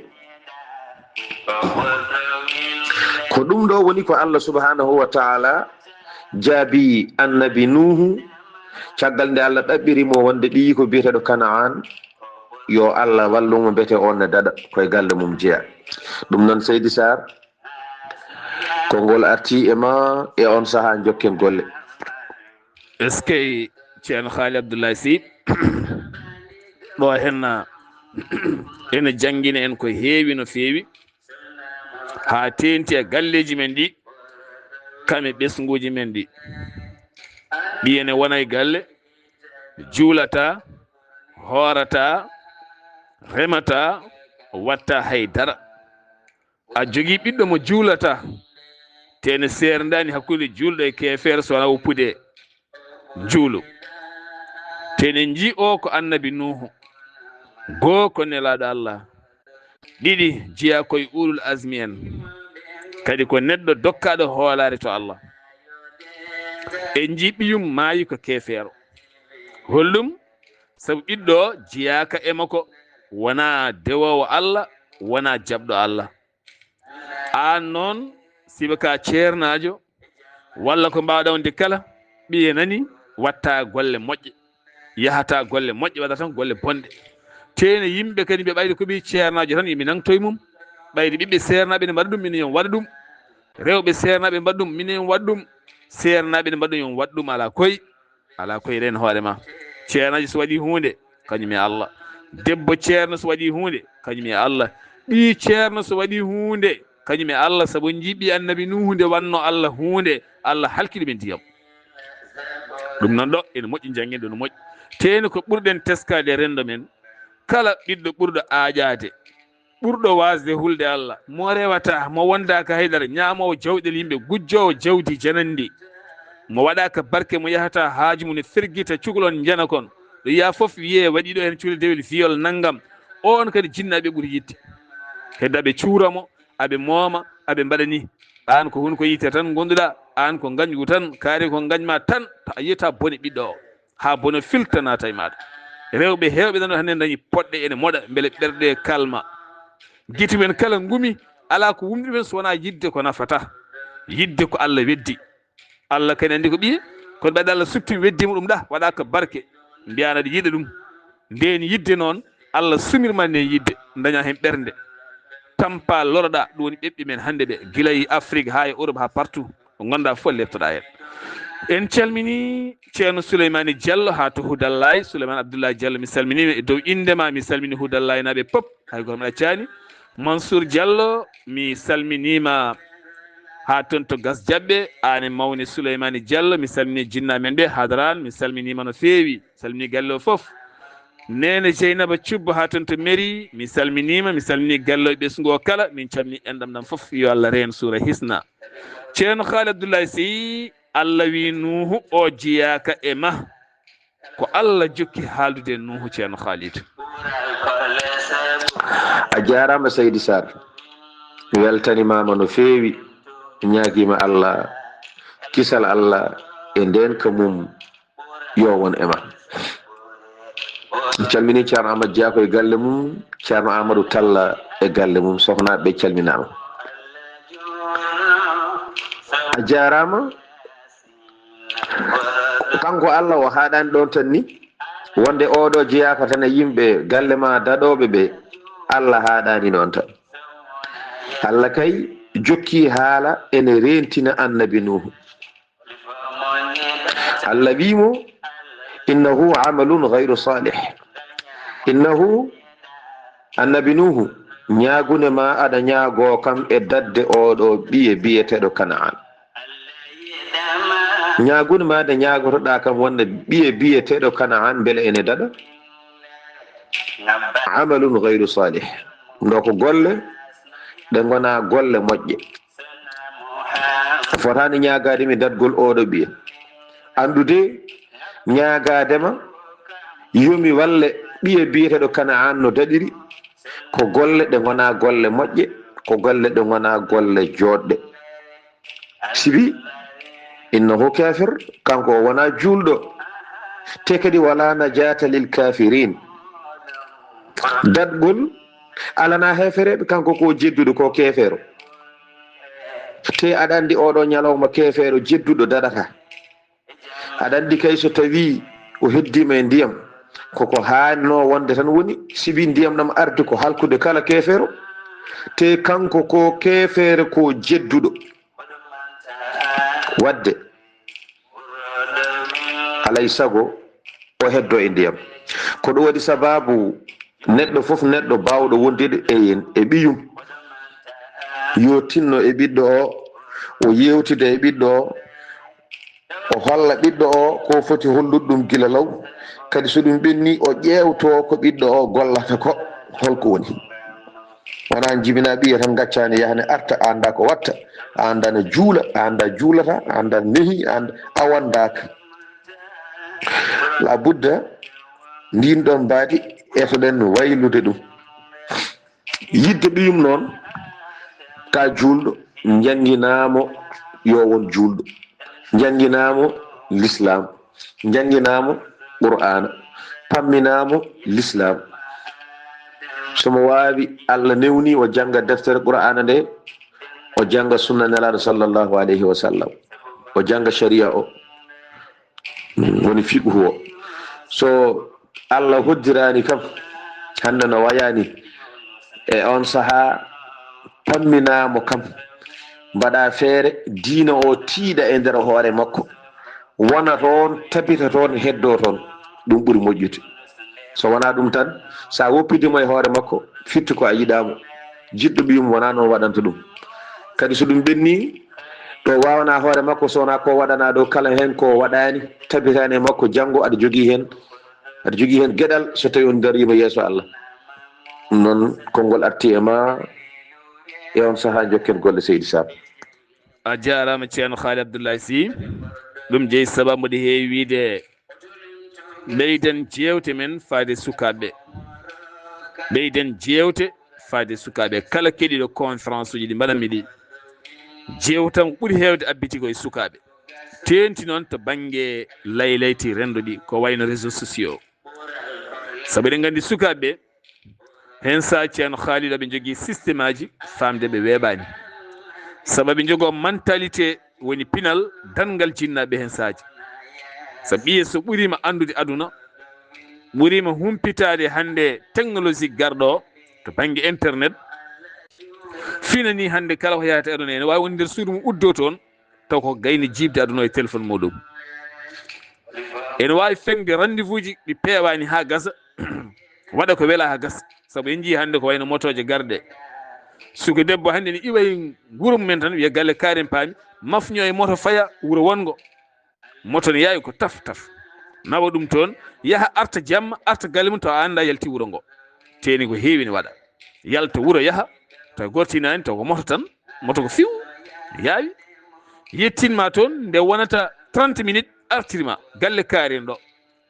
Ko ɗum ɗo woni ko Allah subhanahu wa ta'ala jaabi annabi Nuhu, caggal nde Allah ɗaɓɓiri mo wonde ɓiyi ko biyeteɗo Kana'an, yo Allah wallu mo mbete on ne daɗa koye galle mum jeya. Ɗum noon Seydi Sarr, konngol arti e ma e on saha jokken golle. Est-ce que Ceerno Haali Abdoulaye Sy ɗo henna ene janngina en ko heewi no feewi, haa teenti e galleeji men ɗi, kam e ɓesnguuji men ɗi. Ɓiye ne wona e galle, juulata, hoorata, remata, watta hay dara. A jogii ɓiɗɗo mo juulata, te ne seerndaani hakkunde juulɗo e keefeero so wonaa woppude njuulu. Te ne njii o ko annabi Nuuhu, goo ko nelaaɗo Allah, ɗiɗi jeyaa koye ulul azmi en, kadi ko neɗɗo dokkaaɗo hoolaare to Allah. En njii ɓiyum maayi ko keefeero. Holɗum? Sabu ɓiɗɗo o jeyaaka e makko, wonaa dewoowo Allah, wonaa jaɓɗo Allah. Aan noon, sibu ka ceernaajo, walla ko mbaawɗaa wonde kala, ɓiye nani, watta golle moƴƴe, yahata golle moƴƴe, waɗata tan golle bonɗe. Teene yimɓe kadi mbiya ɓayde ko ɓiy ceernaajo tan, yo mi nangto e mum. Ɓayde ɓiɓɓe seernaaɓe ne mbaɗa ɗum, minen yo mi waɗa ɗum. Rewɓe seernaaɓe mbaɗa ɗum, minen yo mi waɗa ɗum. Seernaaɓe ne mbaɗa ɗum, yo mi waɗa ɗum, alaa koy. Alaa koye reen hoore ma. Ceernaajo so waɗi huunde, kañum e Allah. Debbo ceerno so waɗi huunde, kañum e Allah. Ɓii ceerno so waɗi huunde, kañum e Allah. Sabu njii ɓii annabi Nuuhu nde wanno Allah huunde, Allah halki ɗum e ndiyam. Ɗum noon ɗo, ene moƴƴi, njanngen ɗo no moƴƴi. Teeni ko ɓurɗen teskaade e renndo men, kala ɓiɗɗo ɓurɗo aaƴaade, ɓurɗo waasde hulde Allah, mo rewata, mo wondaaka haydara, ñaamoowo jawɗel yimɓe, gujjoowo jawdi janandi, mo waɗaaka barke, mo yahata haaju mum ne fergita cukalon njana kon, ɗo yiya fof wiyee waɗi ɗo heen cukalel dewel viol nanngam, oon kadi jinnaaɓe ɓuri yiɗde. Hedda ɓe cuura mo, aɓe mooma, aɓe mbaɗa ni. Aan ko hunko yiite tan ngonduɗaa, aan ko ngañgu tan, kaari ko ngañ ma tan, to a yiyata bone ɓiɗɗo o. Haa bono filta naata e maaɗa. Rewɓe heewɓe nano hannde dañi poɗɗe ene moɗa, mbele ɓerɗe kalma. Gite men kala ngumi, alaa ko wumni ɗumen so wonaa yiɗde ko nafata. Yiɗde ko Allah weddi. Allah kadi anndi ko ɓiye, kono ɓayde Allah suɓtimi weddi mo ɗum ɗa, waɗa ko barke. Mbiya aɗa yiɗa ɗum. Ndeen yiɗde noon, Allah sumirma ndeen yiɗde, daña heen ɓernde. Tampa loroɗa, ɗum woni ɓeɓɓe men hannde ɓe, gila e Afrique haa e Europe haa partout. Ko ngonɗaa fof leptoɗaa heen. En calminii Ceerno Souleymane Diallo haa to Houdallaye. Souleymane Abdoulaye Diallo, mi salminiima e dow innde ma, mi salmini Houdallaye naaɓe pop, hay gooto mi accaani. Mansour Diallo, mi salminiima haa toon to Gas Jaɓɓe, aan e mawne Souleymane Diallo, mi salminii jinnaaɓe men ɓe, Hadran, mi salminiima no feewi, salminii galle o fof. Neene Jeynaba Cubbo haa toon to mairie, mi salminiima, mi salminii galle o e ɓesngu o kala, min calminii enɗam ɗam fof, yo Allah reen suura hisna. Ceerno Haali Abdoulaye Sy, Allah wii Nuuhu o jeyaaka e ma. Ko Allah jokki haaldude e Nuuhu, Ceerno Haalidu. A jaaraama Seydi Sarr. Mi weltanimaama no feewi. Mi ñaagiima Allah, kisal Allah e ndeenka mum yo won e ma. Mi calminii Ceerno Amadou Dia ko e galle mum, Ceerno Amadou Talla e galle mum, sohnaaɓe ɓe calminaama. A jaaraama. Kanko Allah o haaɗaani ɗoon tan ni, wonde oɗo jeyaaka tan e yimɓe galle ma daɗooɓe ɓe, Allah haaɗaani ɗoon tan. Allah kay jokki haala ene reentina annabi Nuuhu. Allah wii mo, "Innahu amalun ghayru salih." Innahu Annabi Nuuhu, ñaagunde ma aɗa ñaagoo kam e daɗde oo ɗoo ɓiye biyeteeɗo Kana'an. Ñaagunde ma nde ñaagotoɗaa kam wonde ɓiye biyeteeɗo Kana'an mbele ene daɗa? Amalun gayru salih. Ɗoo ko golle ɗe ngonaa golle moƴƴe. A fotaani ñaagaade mi daɗgol oo ɗoo ɓiye. Anndude ñaagaade ma yo mi walle ɓiye biyeteeɗo Kana'an no daɗiri, ko golle ɗe ngonaa golle moƴƴe, ko golle ɗe ngonaa golle jooɗɗe. Sibi, innahu kafir, kanko o wonaa juulɗo, te kadi wala najata lil kafirin. Daɗgol alanaa heefereeɓe, kanko ko jedduɗo, ko keefeero. Te aɗa anndi oo ɗoo ñalawma keefeero jedduɗo daɗata. Aɗa anndi kay so tawii o heddiima e ndiyam, koko haannoo wonde tan woni, sibi ndiyam ɗam ardi ko halkude kala keefeero, te kanko ko keefeero ko jedduɗo. Waɗde, alay sago o heddo e ndiyam. Ko ɗum waɗi sababu neɗɗo fof, neɗɗo baawɗo wondude e, e ɓiyum, yo tinno e ɓiɗɗo o, o yewtida e ɓiɗɗo o, o holla ɓiɗɗo o ko foti hollude ɗum gila law. Kadi so ɗum ɓenni, o ƴeewto ko ɓiɗɗo o gollata ko, holko woni. Wonaa jibinaa ɓiya tan, ngaccaani yahane arta, a anndaa ko watta, a anndaa no juula, a anndaa juulata, a anndaa nehi, a anndaa, a wanndaaka. La budda, ndin ɗon mbaadi etoɗen waylude ɗum. Yidde ɓiyum noon, ka juulɗo, njannginaa mo yo won juulɗo, njannginaa mo lislaam, njannginaa mo Qur'aana, pamminaa mo lislaam. So mo waawi, Allah newni o jannga deftere Qur'aana nde, o jannga sunna Nelaaɗo sallallahu alayhi wa sallam, o jannga shari'a o. Woni fiqhu o. So Allah hoddiraani kam, hannde no wayaani, e on sahaa pamminaa mo kam, mbaɗa feere diina o tiiɗa e nder hoore makko, wona toon, tabita toon, heddo toon, ɗum ɓuri moƴƴude. So wonaa ɗum tan, so a woppidii mo e hoore makko, firti ko a yiɗaa mo. Jiɗɗo ɓiyum wonaa noon waɗanta ɗum. Kadi so ɗum ɓenni, ɗo waawanaa hoore makko, so wonaa ko waɗanaa ɗo, kala heen ko waɗaani, tabitaani e makko, janngo aɗa jogii heen, aɗa jogii heen geɗal so tawii on dariima yeeso Allah. Ɗum noon, konngol arti e ma e on sahaa, njokken golle, Seydi Sall. A jaaraama, Ceerno Haali Abdullahi Sy. Ɗum jeyi sababu mboɗo heewi wiyde, ɓeyden jeewte men faade sukaaɓe. Ɓeyden jeewte faade sukaaɓe. Kala keɗiiɗo conférence uji ɗi mbaɗanmi ɗi, jeewtan ko ɓuri heewde abbiti ko e sukaaɓe. Teeŋti noon to bannge laylayti renndo ɗi, ko wayno réseaux sociaux. Sabu eɗen nganndi sukaaɓe ɓe, heen sahaa Ceerno Haalidu aɓe njogii système aji, faamde ɓe weeɓaani. Sabu aɓe njogoo mentalité woni pinal danngal jinnaaɓe heen sahaaji. Sabu ɓiye so ɓuriima anndude aduna, ɓuriima humpitaade hannde technologie garɗo o to bannge internet, fina ni hannde kala ko yahata e aduna ene waawi wonde nder suudu mum, uddoo toon, taw ko gayni jiiɓde aduna o e téléphone muɗum. Ene waawi feŋde rendez-vous ji ɗi peewaani haa gasa, waɗa ko welaa haa gasa. Sabu en njiyii hannde ko wayno motooje garɗe. Suka debbo hannde ne iwa e wuro mumen tan, wiya galle kaari en paami, mafño e moto faya wuro wonngo. Moto ne yaawi ko taf taf. Nawa ɗum toon, yaha arta jamma, arta galle mum tawa a anndaa yalti wuro ngo. Teeni ko heewi ne waɗa. Yalta wuro yaha, tawa gortinaani, tawa ko moto tan, moto ko fiw, yaawi. Yettinma toon, nde wonata trente minutes, artirma galle kaari en ɗo.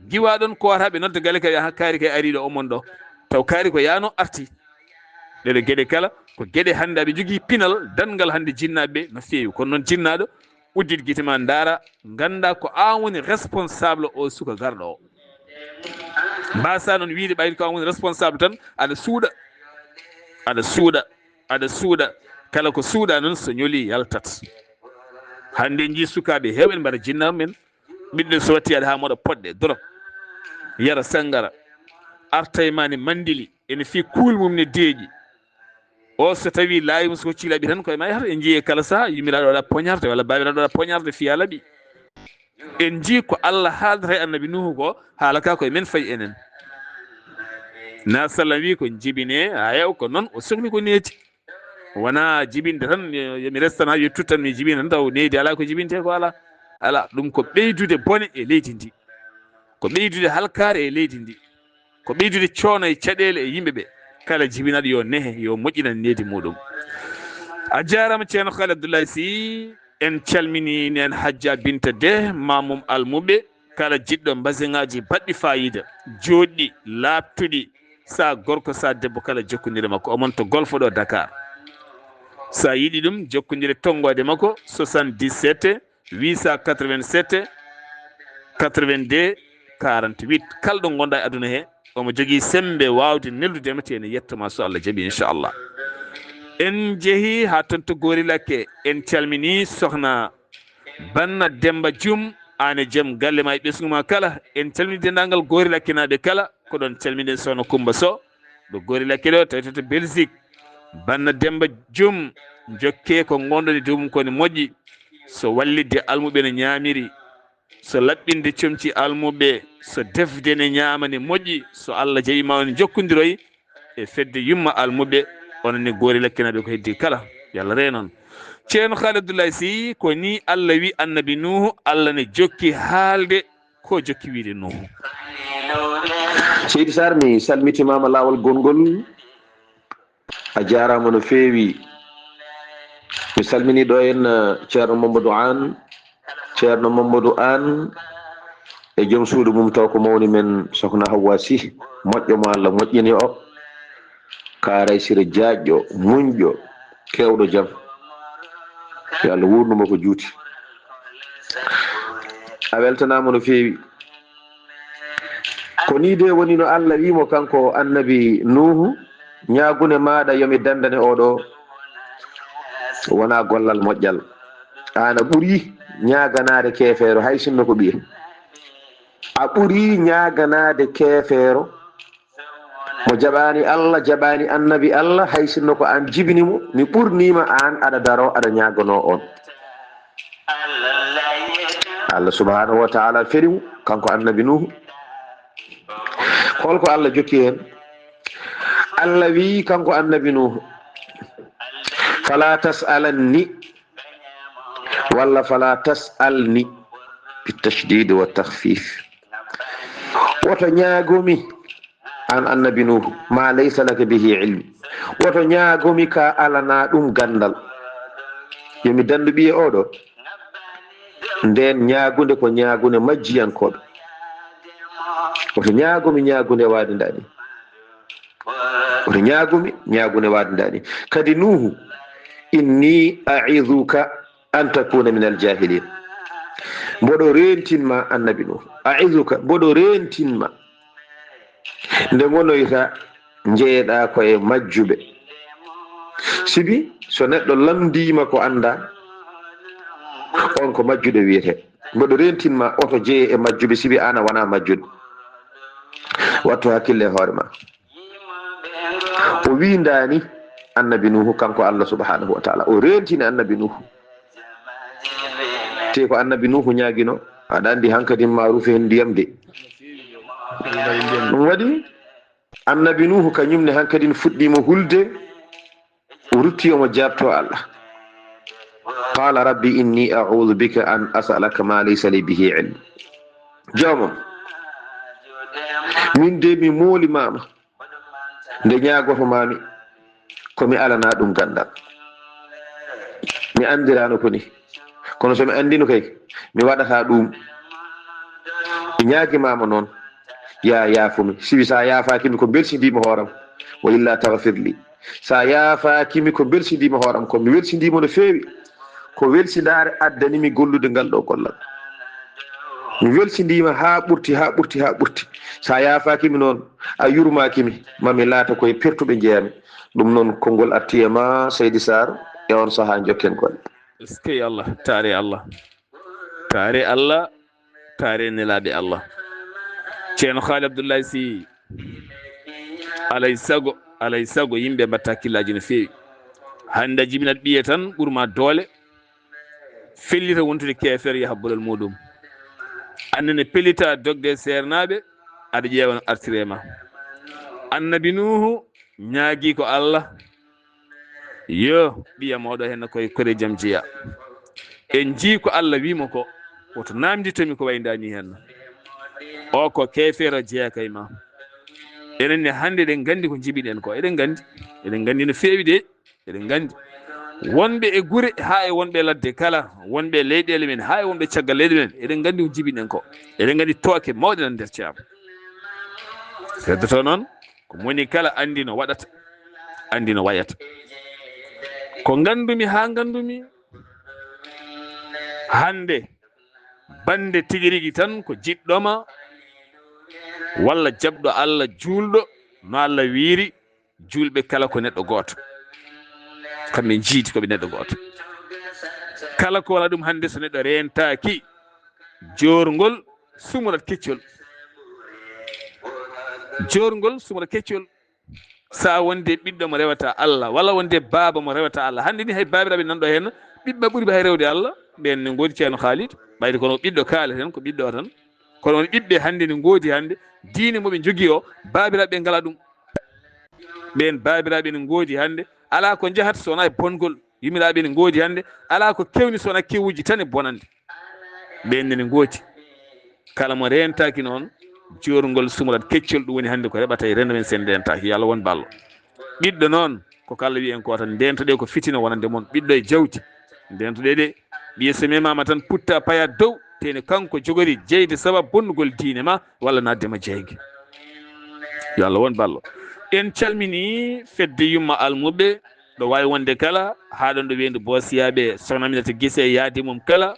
Giwa ɗon ko wata ɓe nodda galle kaari, aha, kaari kay ari ɗo, omon ɗo. Taw kaari ko yaano arti. Ɗeɗo geɗe kala, ko geɗe hannde aɓe jogii pinal, danngal hannde jinnaaɓe ɓe no feewi. Kono noon jinnaaɗo, uddit gite ma ndaara, ngannda ko aan woni responsable o suka garɗo o. Mbasa noon wiide ɓayde ko aan woni responsable tan, aɗa suuɗa, aɗa suuɗa, aɗa suuɗa. Kala ko suuɗa noon so ñoli yaltat. Hannde en njii sukaaɓe heewɓe ene mbaɗa jinnaaɓe men, ɓiɗɗo so watti aɗa haa moɗa poɗɗe, dorog, yara sanngara, arta e ma ne manndili, ene fii kuul mum ne deeƴi. O so tawii laawi mum so hoccii laaɓi tan ko e ma yahata. En njiyii e kala sahaa, yummiraaɗo waɗa poñarde walla baabiraaɗo waɗa poñarde fiyaa laaɓi. En njii ko Allah haaldata e Annabi Nuuhu ko, haala ka ko e men fayi enen. Na sallam wi ko jibine, a yew ko noon o sokli ko needi. Wona jibinde tan, yo, yo mi restan ha yettu tan mi jibina tan taw needi ala ko jibinte ko ala. Ala, ɗum ko ɓeydude bone e leydi ndi. Ko ɓeydude halkaare e leydi ndi. Ko ɓeydude coono e caɗeele e yimɓe ɓe. Kala jibinaɗo yo nehe, yo moƴƴinan needi muɗum. A jaarama Ceerno Khalil Abdoulaye Sy, en calmini neen Hajja Binta Deh, Mamum Almuɓe, kala jiɗɗo mbaseŋaaji baɗɗi faayiida, jooɗɗi, laaɓtuɗi, sa gorko, sa debbo kala jokkondire makko, omon to Golfo ɗo Dakar. Sa yiɗi ɗum, jokkondire tonngoode makko, soixante-dix-sept, huit cent quatre-vingt-sept, quatre-vingt-deux, quarante-huit. Kala ɗo ngonɗa e aduna he, omo jogii sembe waawde neldude ma, te ene yettoma so Allah jaɓi, inchallah. En jehi ha toon to Goori Lakke, en calmini sohna Banna Demba Jum, aan e joom galle ma e ɓesngu ma kala. En calmini denndaangal Goori Lakkenaaɓe kala, ko ɗoon calminen sohna Kumba Sow, ɗo Goori Lakke ɗo, tawi to Belgique. Banna Demba Jum, jokke ko ngonɗon e dow mum ko ne moƴƴi. So wallitde almuɓe no ñaamiri, so laɓɓinde comci almuɓe, so defde ne ñaama ne moƴƴi, so Allah jaɓi ma on jokkondiroy e fedde yumma almuɓe, onon ne Goori Lakkenaaɓe ko heddi kala. Yo Allah reen on. Ceerno Khalil Abdoulaye Sy, ko ni Allah wi Annabi Nuuhu, Allah ne jokki haalde ko jokki wiide Nuuhu. Seydi Sarr, mi salmitimaama laawol gonngol. A jaaraama no feewi. Mi salmini ɗo en, eh, Ceerno Mamadou Aan. Ceerno Mamadou Aan e joom suudu mum taw ko mawni men Sokhna Hawwa Sy. Moƴƴo mo Allah moƴƴini o. Ka Raysira jaajɗo, muñɗo, keewɗo jam. Yo Allah wuurnu mo ko juuti. A weltanaama no feewi. Ko nii de woni no Allah wi'i mo kanko Annabi Nuuhu, ñaagunde maaɗa yo mi dandane oo ɗo, wonaa gollal moƴƴal. Aan a ɓuri ñaaganaade keefeero, hay sinno ko ɓiye. A ɓuri ñaaganaade keefeero, mo jaɓaani Allah, jaɓaani Annabi Allah, hay sinno ko aan jibini mo, mi ɓurniima aan, aɗa daroo, aɗa ñaaganoo on. Allah subhanahu wa ta'ala feri mo, kanko Annabi Nuuhu. Hol ko Allah jokki heen? Allah wi'i kanko Annabi Nuuhu, "Fala tas'alanni," walla "Fala tas'alni," bi tashdid wa takhfif. Woto ñaagomi, aan Annabi Nuuhu, "ma laysa laka bihi ilm." Woto ñaagomi ka alanaa ɗum ganndal. Yo mi danndu ɓiye oo ɗo. Ndeen ñaagunde ko ñaagunde majjiyankooɓe. Woto ñaagomi ñaagunde waade ndaa ni. Woto ñaagomi ñaagunde waade ndaa ni. Kadi Nuuhu, "inni a'izuka an takuna min al-jahilin." Mboɗo reentin ma, Annabi Nuuhu. "A'izuka," mboɗo reentin ma. Nde ngonoyta, njeyeɗaa ko e majjuɓe. Sibi, so neɗɗo lamndiima ko anndaa, on ko majjuɗo wiyetee. Mboɗo reentin ma, oto jeye e majjuɓe, sibi aan a wonaa majjuɗo. Wattu hakkille e hoore ma. O wiindaani Annabi Nuuhu, kanko Allah subhanahu wa ta'ala. O reentini Annabi Nuuhu. Te ko Annabi Nuuhu ñaagino, aɗa anndi hankadin maaruufi heen ndiyam de. Ɗum waɗi Annabi Nuuhu kañum ne hankadin fuɗɗiima hulde, o rutti omo jaabtoo Allah. Qala rabbi inni a'udhu bika an as'alaka ma laysa li bihi ilm. Joomam, min de mi moolimaama. Nde ñaagoto maami, ko mi alanaa ɗum ganndal. Mi anndiraano ko ni. Kono so mi anndino kay, mi waɗataa ɗum. Mi ñaagimaama noon, yaa yaafumi. Sibi sa yaafaaki mi ko mbelsindiima hooram, wa illa taghfir li. Sa yaafaaki mi ko mbelsindiima hooram, ko mi welsindiima no feewi. Ko welsindaare addani mi gollude ngal ɗo gollal. Mi welsindiima haa ɓurti, haa ɓurti, haa ɓurti. Sa yaafaaki mi noon, a yurmaaki mi, ma mi laata koye pertuɓe njeyami. Ɗum noon, konngol arti e ma, Seydi Sarr, e on sahaa njokken golle. Eskey Allah, taare Allah. Taare Allah, taare nelaaɓe Allah. Ceerno Khaali Abdoulaye Sy, alay sago, alay sago, yimɓe mbatta hakkillaaji no feewi. Hannde a jibinat ɓiye tan, ɓurma doole, fellita wontude keefeero, yaha bolol muɗum. Annene pellita dogde seernaaɓe, aɗa ƴeewa no artire ma. Annabi Nuuhu ñaagii ko Allah, yo ɓiya mooɗo heen koye kore jam jeya. En njii ko Allah wii mo ko, woto naamndito mi ko wayndaani heen. O ko keefeero jeyaa kay ma. Enen ne hannde eɗen nganndi ko njibiɗen ko. Eɗen nganndi. Eɗen nganndi no feewi de. Eɗen nganndi. Wonɓe e gure haa e wonɓe ladde kala, wonɓe e leyɗeele men haa e wonɓe caggal leyɗe men, eɗen nganndi ko njibiɗen ko. Eɗen nganndi tooke mawɗe nan nder caab. Heddoto noon, ko moni kala anndi no waɗata, anndi no wayata. Ko nganndumi haa nganndumi, hannde bannde tigi rigi tan ko jiɗɗo ma, walla jaɓɗo Allah, juulɗo, no Allah wiiri, juulɓe kala ko neɗɗo gooto. Kamɓe njiidi ko ɓe neɗɗo gooto. Kala ko wala ɗum hannde, so neɗɗo reentaaki, joorngol sumurat keccol. Joorngol sumurat keccol. Sa wonde ɓiɗɗo mo rewata Allah, walla wonde baaba mo rewata Allah. Hannde ni hay baabiraaɓe nanɗo heen, ɓiɓɓe ɓuri ɓe hay rewde Allah. Ɓeen ne ngoodi Ceerno Khalid, ɓayde kono ɓiɗɗo kaaleten, ko ɓiɗɗo o tan. Kono won ɓiɓɓe hannde ne ngoodi hannde, diine mo ɓe njogii o, baabiraaɓe ngala ɗum. Ɓeen baabiraaɓe ne ngoodi hannde, alaa ko njahata so wonaa e bongol. Yummiraaɓe ne ngoodi hannde, alaa ko kewni so wonaa kewuuji tan e bonande. Ɓeen ne ngoodi. Kala mo reentaaki noon, joorngol sumurat keccol, ɗum woni hannde ko reɓata e renndo men sen ndeentaaki. Yo Allah won ballo. Ɓiɗɗo noon, ko ko Allah wi'i en ko tan, ndeentoɗee ko fitina wonande mon. Ɓiɗɗo e jawdi, ndeentoɗee de. Ɓiye so memaama tan putta paya dow, tene kanko jogori jeyde sabab bonnugol diine ma, walla naatde ma jeynge. Yo Allah won ballo. En calmini fedde yumma almuɓe, ɗo waawi wonde kala, haa ɗon ɗo weendu Boosiyaaɓe, Sohna Aminata Gise e yaadi mum kala,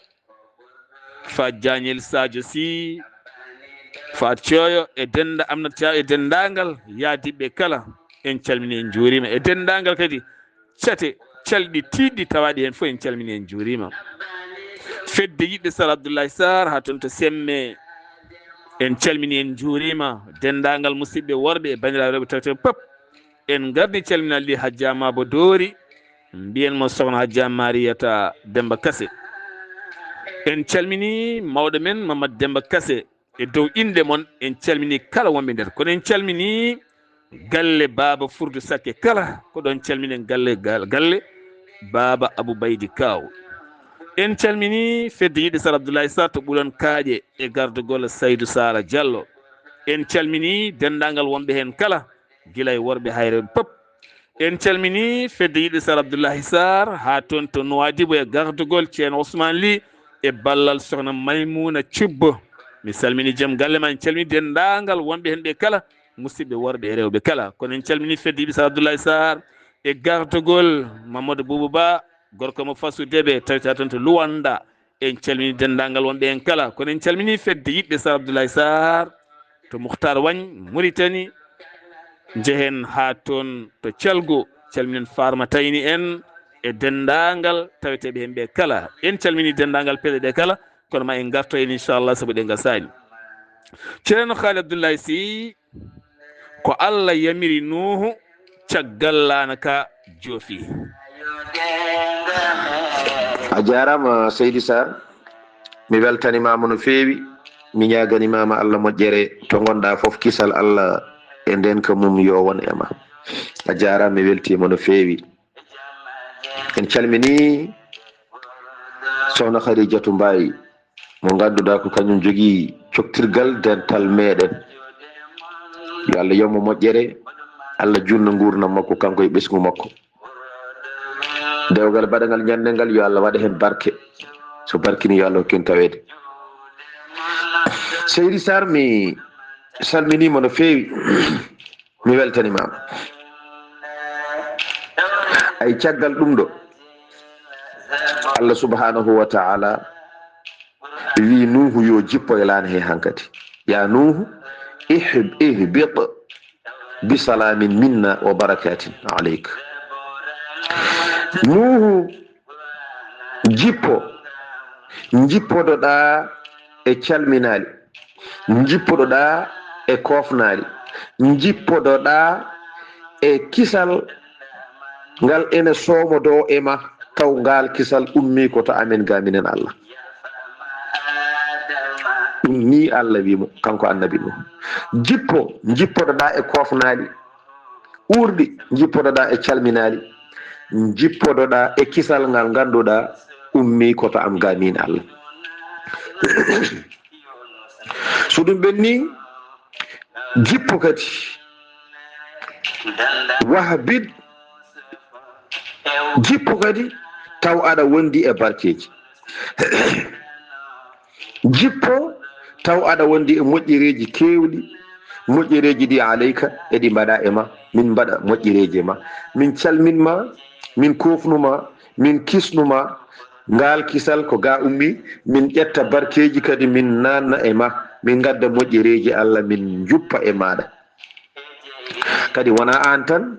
Faat Jaañel Sadio Sy, Faat Cooyo e dennda-, Amnat Thiaw e denndaangal yaadiɓe kala, en calmini, en njuuriima. E denndaangal kadi cate calɗi tiiɗɗi tawaaɗi heen fof, en calmini, en njuuriima. Fedde yiɗɓe Sar Abdoulaye Sarr haa toon to Semme, en calmini, en njuuriima. Denndaangal musidɓe worɓe e banndiraaɓe rewɓe tawetee pop, en ngardi calminal ɗi Hajja Mabo Dori, mbiyen mo Sohna Hajja Mariyata Demba Kase. En calmini mawɗo men Mamad Demba Kase. E dow innde mon, en calmini kala wonɓe nder. Kono en calmini galle Baaba Furdu Sakke kala, ko ɗon calminen galle, gal-, galle Baaba Abu Baydi Kaaw. En calmini fedde yiɗɓe Sar Abdoulaye Sarr to Ɓulon Kaaƴe e gardugol Saydu Saara Jallo. En calmini denndaangal wonɓe heen kala, gila e worɓe haa e rewɓe pop. En calmini fedde yiɗɓe Sar Abdoulaye Sarr haa toon to Nouadhibou e gardugol Ceerno Ousmane Ly e ballal Sohna Maymouna Thioub. Mi salmini joom galle ma, en calmini denndaangal wonɓe heen ɓe kala, musidɓe worɓe e rewɓe kala. Kono en calmini fedde yiɗɓe Sar Abdoulaye Sarr e gardugol Mamadou Boubou Ba, gorko mo Fasu Debe, tawata toon to Luanda. En calmini denndaangal wonɓe heen kala, kono en calmini fedde yiɗɓe Sar Abdoulaye Sarr to Mukhtar Wagne, Mauritanie. Njehen haa toon to Calgo, calminen Farma Tayni en e denndaangal taweteeɓe heen ɓe kala. En calmini denndaangal peɗe ɗe kala, kono ma en ngarto heen inchallah, sabu ɗe ngasaani. Ceerno Khaly Abdoulaye Sy, ko Allah yamiri Nuuhu caggal laana ka joofi. A jaaraama, Seydi Sarr. Mi weltanimaama no feewi. Mi ñaaganimaama Allah moƴƴere. To ngonɗaa fof, kisal Allah e ndeenka mum yo won e ma. A jaaraama, mi weltiima no feewi. En calminii Sohna Khadijatu Mbaye, mo ngannduɗaa ko kañum jogii coktirgal dental meɗen. Yo Allah yoɓ mo moƴƴere, Allah juutna nguurndam makko, kanko e ɓesngu makko. Dewgal baɗangal ñannde ngal, yo Allah waɗ heen barke. So barkini, yo Allah hokku en taweede. Seydi Sarr, mi salminiima no feewi. Mi weltanimaama. Ay, caggal ɗum ɗo, Allah subhanahu wa ta'ala wi Nuuhu yo jippo e laana he hankadi. Ya Nuuhu, ih-, ihbit bi salamin minna wa barakatin alayk. Nuuhu, jippo, njippodoɗaa e calminaali, njippodoɗaa e koofnaali, njippodoɗaa e kisal ngal ene soomodoo e ma, taw ngaal kisal ummii ko to amen ga minen Allah. Ɗum nii Allah wi' mo, kanko annabi Nuuhu. Jippo, njippodoɗaa e koofnaali uurɗi, njippodoɗaa e calminaali, njippodoɗaa e kisal ngal ngannduɗaa ummii ko to am gaa miin Allah. So ɗum ɓennii, jippo kadi, wahbit, jippo kadi, taw aɗa wondi e barkeeji. Jippo, taw aɗa wondi e moƴƴereeji keewɗi, moƴƴereeji ɗi aleyka, eɗi mbaɗa e ma, min mbaɗa moƴƴereeji e ma. Min calmin ma, min koofnu ma, min kisnu ma, ngaal kisal ko gaa ummi, min ƴetta barkeeji kadi min naanna e ma, min ngadda moƴƴereeji Allah, min njuppa e maaɗa. Kadi wonaa aan tan,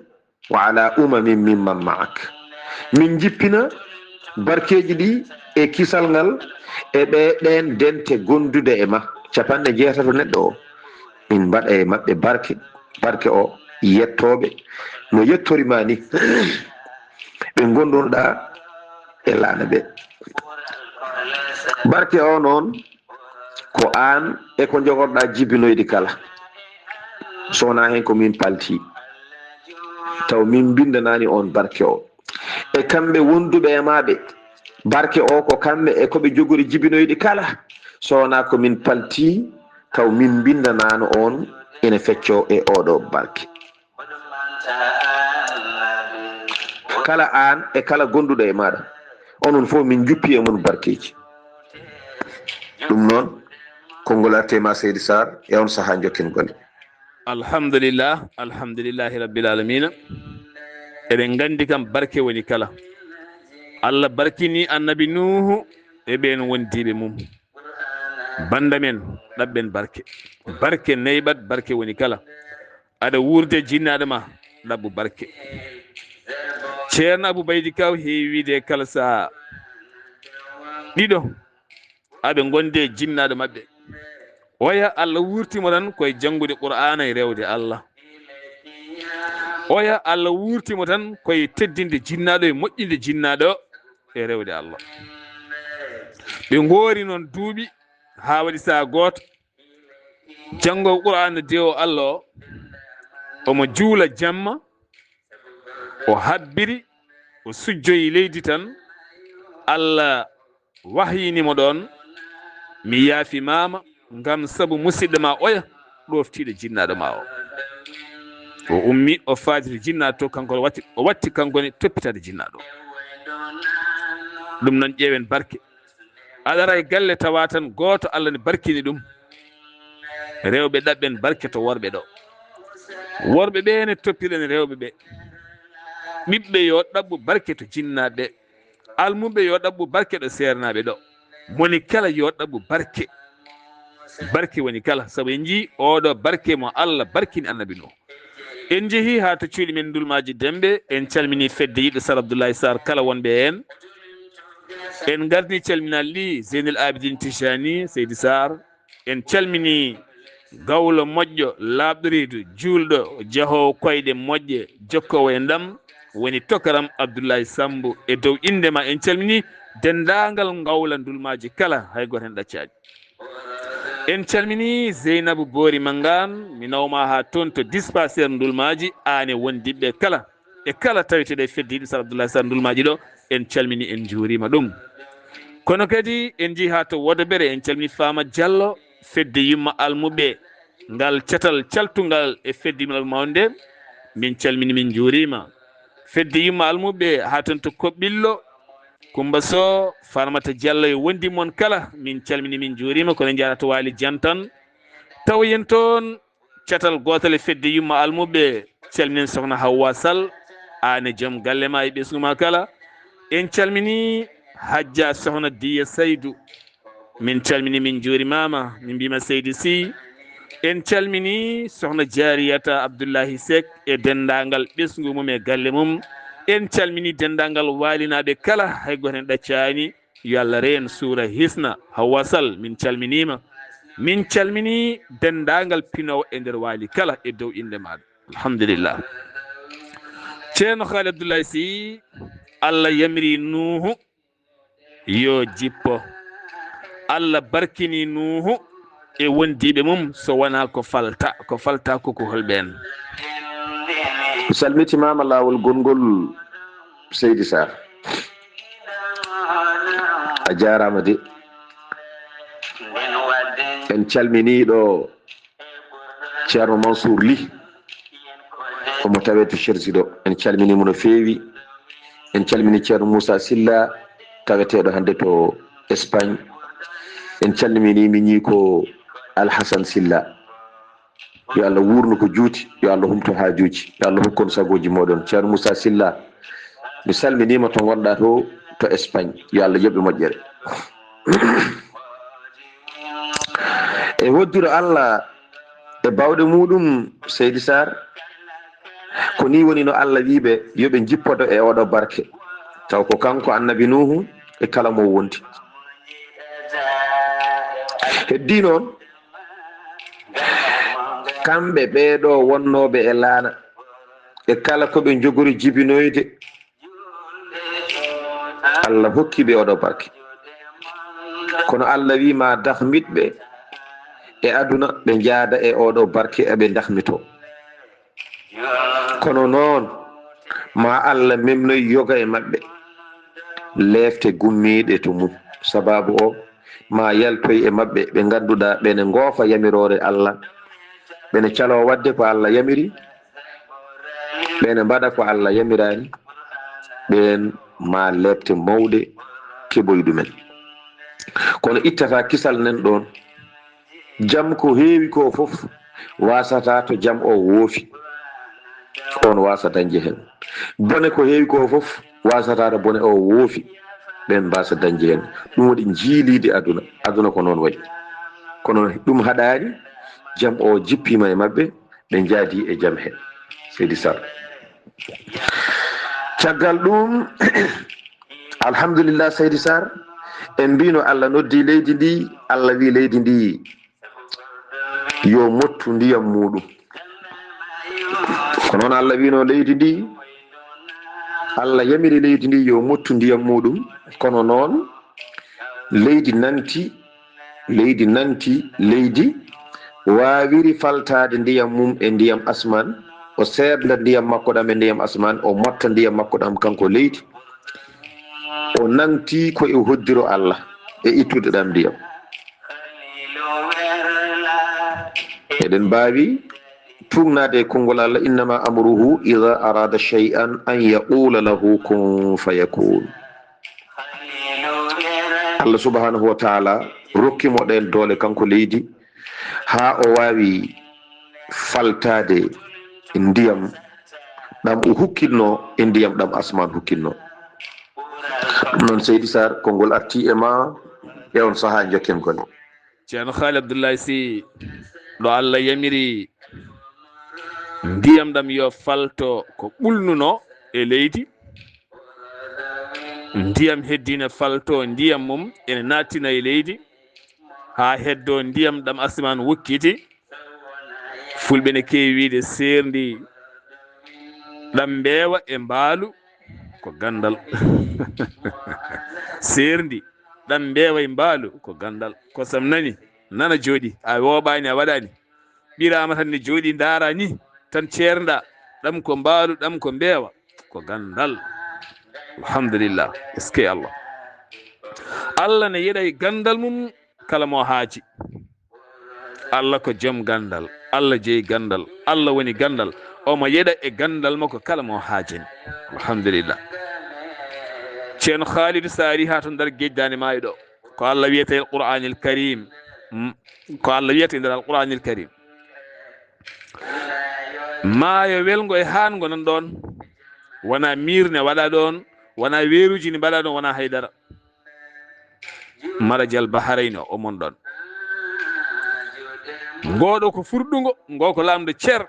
wa ala umamin mimman ma'ak. Min njippina barkeeji ɗi e kisal ngal e ɓe, ɗeen dente gondude e ma, capanɗe jeetato neɗɗo o. Min mbaɗa e maɓɓe barke, barke o yettooɓe no yettori ma ni, ɓe ngondunoɗaa e laana ɓe. Barke o noon, ko aan e ko njogorɗaa jibinoyɗi kala. So wonaa heen ko min palti, taw min mbinndanaani on barke o. E kamɓe wonduɓe e maa ɓe, barke o ko kamɓe e ko ɓe njogori jibinoyɗi kala. So wonaa ko min palti, taw min mbinndanaano on ene feccoo e oɗo barke. Kala aan e kala gonduɗo e maaɗa, onon fof min njuppi e mon barkeeji. Ɗum noon, konngol arti e ma, Seydi Sarr, e on sahaa njokken golle. Alhamdulillah, alhamdulillahi rabbil alamina. Eɗen nganndi kam barke woni kala. Allah barkini annabi Nuuhu e ɓeen wondiiɓe mum. Bannda men, ɗaɓɓen barke. Barke neyɓat, barke woni kala. Aɗa wuurde jinnaaɗo ma, ɗaɓɓu barke. Ceerno Abou Baydi Kaw heewi wiide kala sahaa ɗiɗo aɓe ngondi e jinnaaɗo maɓɓe. Oya Allah wuurti mo tan koye janngude Qur'aana e rewde Allah. Oya Allah wuurti mo tan koye teddinde jinnaaɗo e moƴƴinde jinnaaɗo e rewde Allah. Ɓe ngoori noon duuɓi haa waɗi sahaa gooto. Janngoowo Qur'aana dewo Allah o, omo juula jamma, o habbiri, o sujjoyi leydi tan, Allah wahyini mo ɗoon, mi yaafimaama, ngam sabu musidɗo ma oya, ɗooftiiɗo jinnaaɗo ma o. O ummi, o faaditi jinnaaɗo to, kanko o watti, o watti kanko ne toppitaade jinnaaɗo. Ɗum noon ƴeewen barke. Aɗa ara e galle tawa tan gooto Allah ne barkini ɗum. Rewɓe ɗaɓɓen barke to worɓe ɗo. Worɓe ɓe ne toppiren rewɓe ɓe. Ɓiɓɓe yo ɗaɓɓu barke to jinnaaɓe. Almuɓe yo ɗaɓɓu barke ɗo seernaaɓe ɗo. Moni kala yo ɗaɓɓu barke. Barke woni kala, sabu en njii oɗo barke mo Allah barkini annabi Nuh. En njehii haa to cuuɗi men Ndulmaaji Demɓe, en calminii fedde yiɗɓe Sar Abdoulaye Sarr kala wonɓe heen. En ngardii calminaali ɗi Zeynel Abidine Tijani, Seydi Sarr. En calminii gawlo moƴƴo, laaɓɗo reedu, juulɗo, jahoowo koyɗe moƴƴe, jokkoowo e ndam, woni tokaram Abdoulaye Sambu. E dow innde ma en calminii denndaangal ngawla Ndulmaaji kala, hay gooto heen ɗaccaani. En calminii Zeynabu Boori Manngaan, mi naw ma haa toon to dispensaire Ndulmaaji, aan e wondiɓɓe kala, e kala taweteeɗo e fedde yiɗɓe Sar Abdoulaye Sarr Ndulmaaji ɗo, en calminii, en njuuriima ɗum. Kono kadi en njii haa to Wodobere, en calminii Faama Jallo, fedde yumma almuɓɓe, ngal catal caltungal e fedde yumma almuɓɓe mawnde, min calminii, min njuuriima. Fedde yumma almuɓɓe haa toon to Koɓɓillo, Kumba Sow, Farmata Jallo e wondi mon kala, min calminii, min njuuriima, kono en njaarataa to Waali Jantan. Tawoyen toon catal gootal e fedde yumma almuɓɓe, calminen Sohna Hawwa Sall, aan e joom galle ma e ɓesngu ma kala. En calminii Hajja Sohna Diya Saydu. Min calminii, min njuurimaama, min mbiima Seydi Sy. En calminii Sohna Jaariyata Abdullahi Seck e denndaangal ɓesngu mum e galle mum. En calminii denndaangal waalinaaɓe kala, hay gooto en ɗaccaani. Yo Allah reen, suura, hisna. Hawwa Sall, min calminiima. Min calminii denndaangal pinoowo e nder Waali kala e dow innde maaɗa. Alhamdulillah. Ceerno Haali Abdullahi Sy, Allah yamiri Nuuhu yo jippo. Allah barkini Nuuhu. e wondiiɓe mum, so wonaa ko falta, ko falta ko ko holɓe en? Salmitimaama laawol gonngol, Seydi Sarr. A jaaraama de. En calminii ɗo Ceerno Mansour Ly, omo tawee to Chersido. En calminii mo no feewi. En calminii Ceerno Moussa Silla, taweteeɗo hannde to Espagne. En calminii miñiiko Alhasan Silla. Yo Allah wuurnu ko juuti, yo Allah humto haajuuji, yo Allah hokkon sagooji mooɗon. Ceerno Moussa Silla, mi salminiima to ngonɗaa to, to Espagne. Yo Allah yoɓe moƴƴere. E hoddiro Allah e bawɗe muɗum, Seydi Sarr, ko ni woni no Allah wiiɓe yo ɓe njippodo e oɗo barke. Taw ko kanko Annabi Nuuhu e kala mo wondi. Heddii noon, kamɓe ɓeeɗo wonnooɓe e laana, e kala ko ɓe njogori jibinoyde, Allah hokki ɓe oɗo barke. Kono Allah wi ma dahmitɓe e aduna, ɓe njaada e oɗo barke, eɓe dahmito. Kono noon, ma Allah memnoy yoga e maɓɓe, leefte gummiiɗe to mum. Sababu o, ma yaltoy e maɓɓe ɓe ngannduɗaa ɓene ngoofa yamiroore Allah, ɓene caloo waɗde ko Allah yamiri, ɓene mbaɗa ko Allah yamiraani, ɓeen ma leepte mawɗe keɓoy ɗumen. Kono ittata kisal nen ɗoon. Jam ko heewi ko fof waasata to jam o woofi, on waasa dañde heen. Bone ko heewi ko fof waasata to bone o woofi, ɓeen mbaasa dañde heen. Ɗum waɗi njiiliidi aduna. Aduna ko noon wayi. Kono ɗum haɗaani, jam o jippiima e maɓɓe, ɓe njaadi e jam he. Seydi Sall. Caggal ɗum, alhamdulillah, Seydi Sarr, en mbino Allah noddi leydi ndi, Allah wi leydi ndi yo mottu ndiyam muɗum. Ko noon Allah wino leydi ndi, Allah yamiri leydi ndi yo mottu ndiyam muɗum. Kono noon, leydi nanti, leydi nanti, leydi waawiri faltaade ndiyam mum e ndiyam asmaan, o seerda ndiyam makko ɗam e ndiyam asmaan, o motta ndiyam makko ɗam kanko leydi, o nanti ko e hoddiro Allah e ittude ɗam ndiyam. Eɗen mbaawi tuugnaade e konngol Allah, innama amruhu ida arada shay'an an yaqula lahu kun fayakun. Allah subhanahu wa taala rokki mo ɗeen doole kanko leydi, haa o waawi faltaade ndiyam ɗam o hukkitno e ndiyam ɗam asmaan hukkitno. Ɗum noon, Seydi Sarr, konngol arti e ma e on sahaa, njokken kone. Ceerno Haali Abdullahi Sy, ɗo Allah yamiri ndiyam ɗam yo falto ko ɓulnuno e leydi, ndiyam heddina falto ndiyam mum ene nattina e leydi, haa heddo ndiyam ɗam asmaan wukkiti. Fulɓe ne keewi wiide seerndi ɗam mbeewa e mbaalu ko ganndal. Seerndi ɗam mbeewa e mbaalu ko ganndal. Kosam nani, nana jooɗi, a wooɓaani, a waɗaani. Ɓiraama tan ne jooɗi ndaara ni, tan ceernda, ɗam ko mbaalu, ɗam ko mbeewa, ko ganndal. Alhamdulillah, est-ce que Allah. Allah ne yeɗa e ganndal mum kala mo haaji. Allah ko joom ganndal, Allah jeyi ganndal, Allah woni ganndal, omo yeɗa e ganndal makko kala mo haajani. Alhamdulillah. Ceerno Khalidou Sary haa to Ndar Geej Daande Maayo ɗo. Ko Allah wiyata e Alqur'aanil Karim. Mm, ko Allah wiyata e nder Alqur'aanil Karim. Maayo welngo e haango nan ɗoon. Wona miirne waɗa ɗoon, wona weeruuji ne mbaɗa ɗoon, wona haydara. Marajal Baharayni o, omon ɗoon. Ngoo ɗo ko furɗungo, ngoo ko laamɗo cer.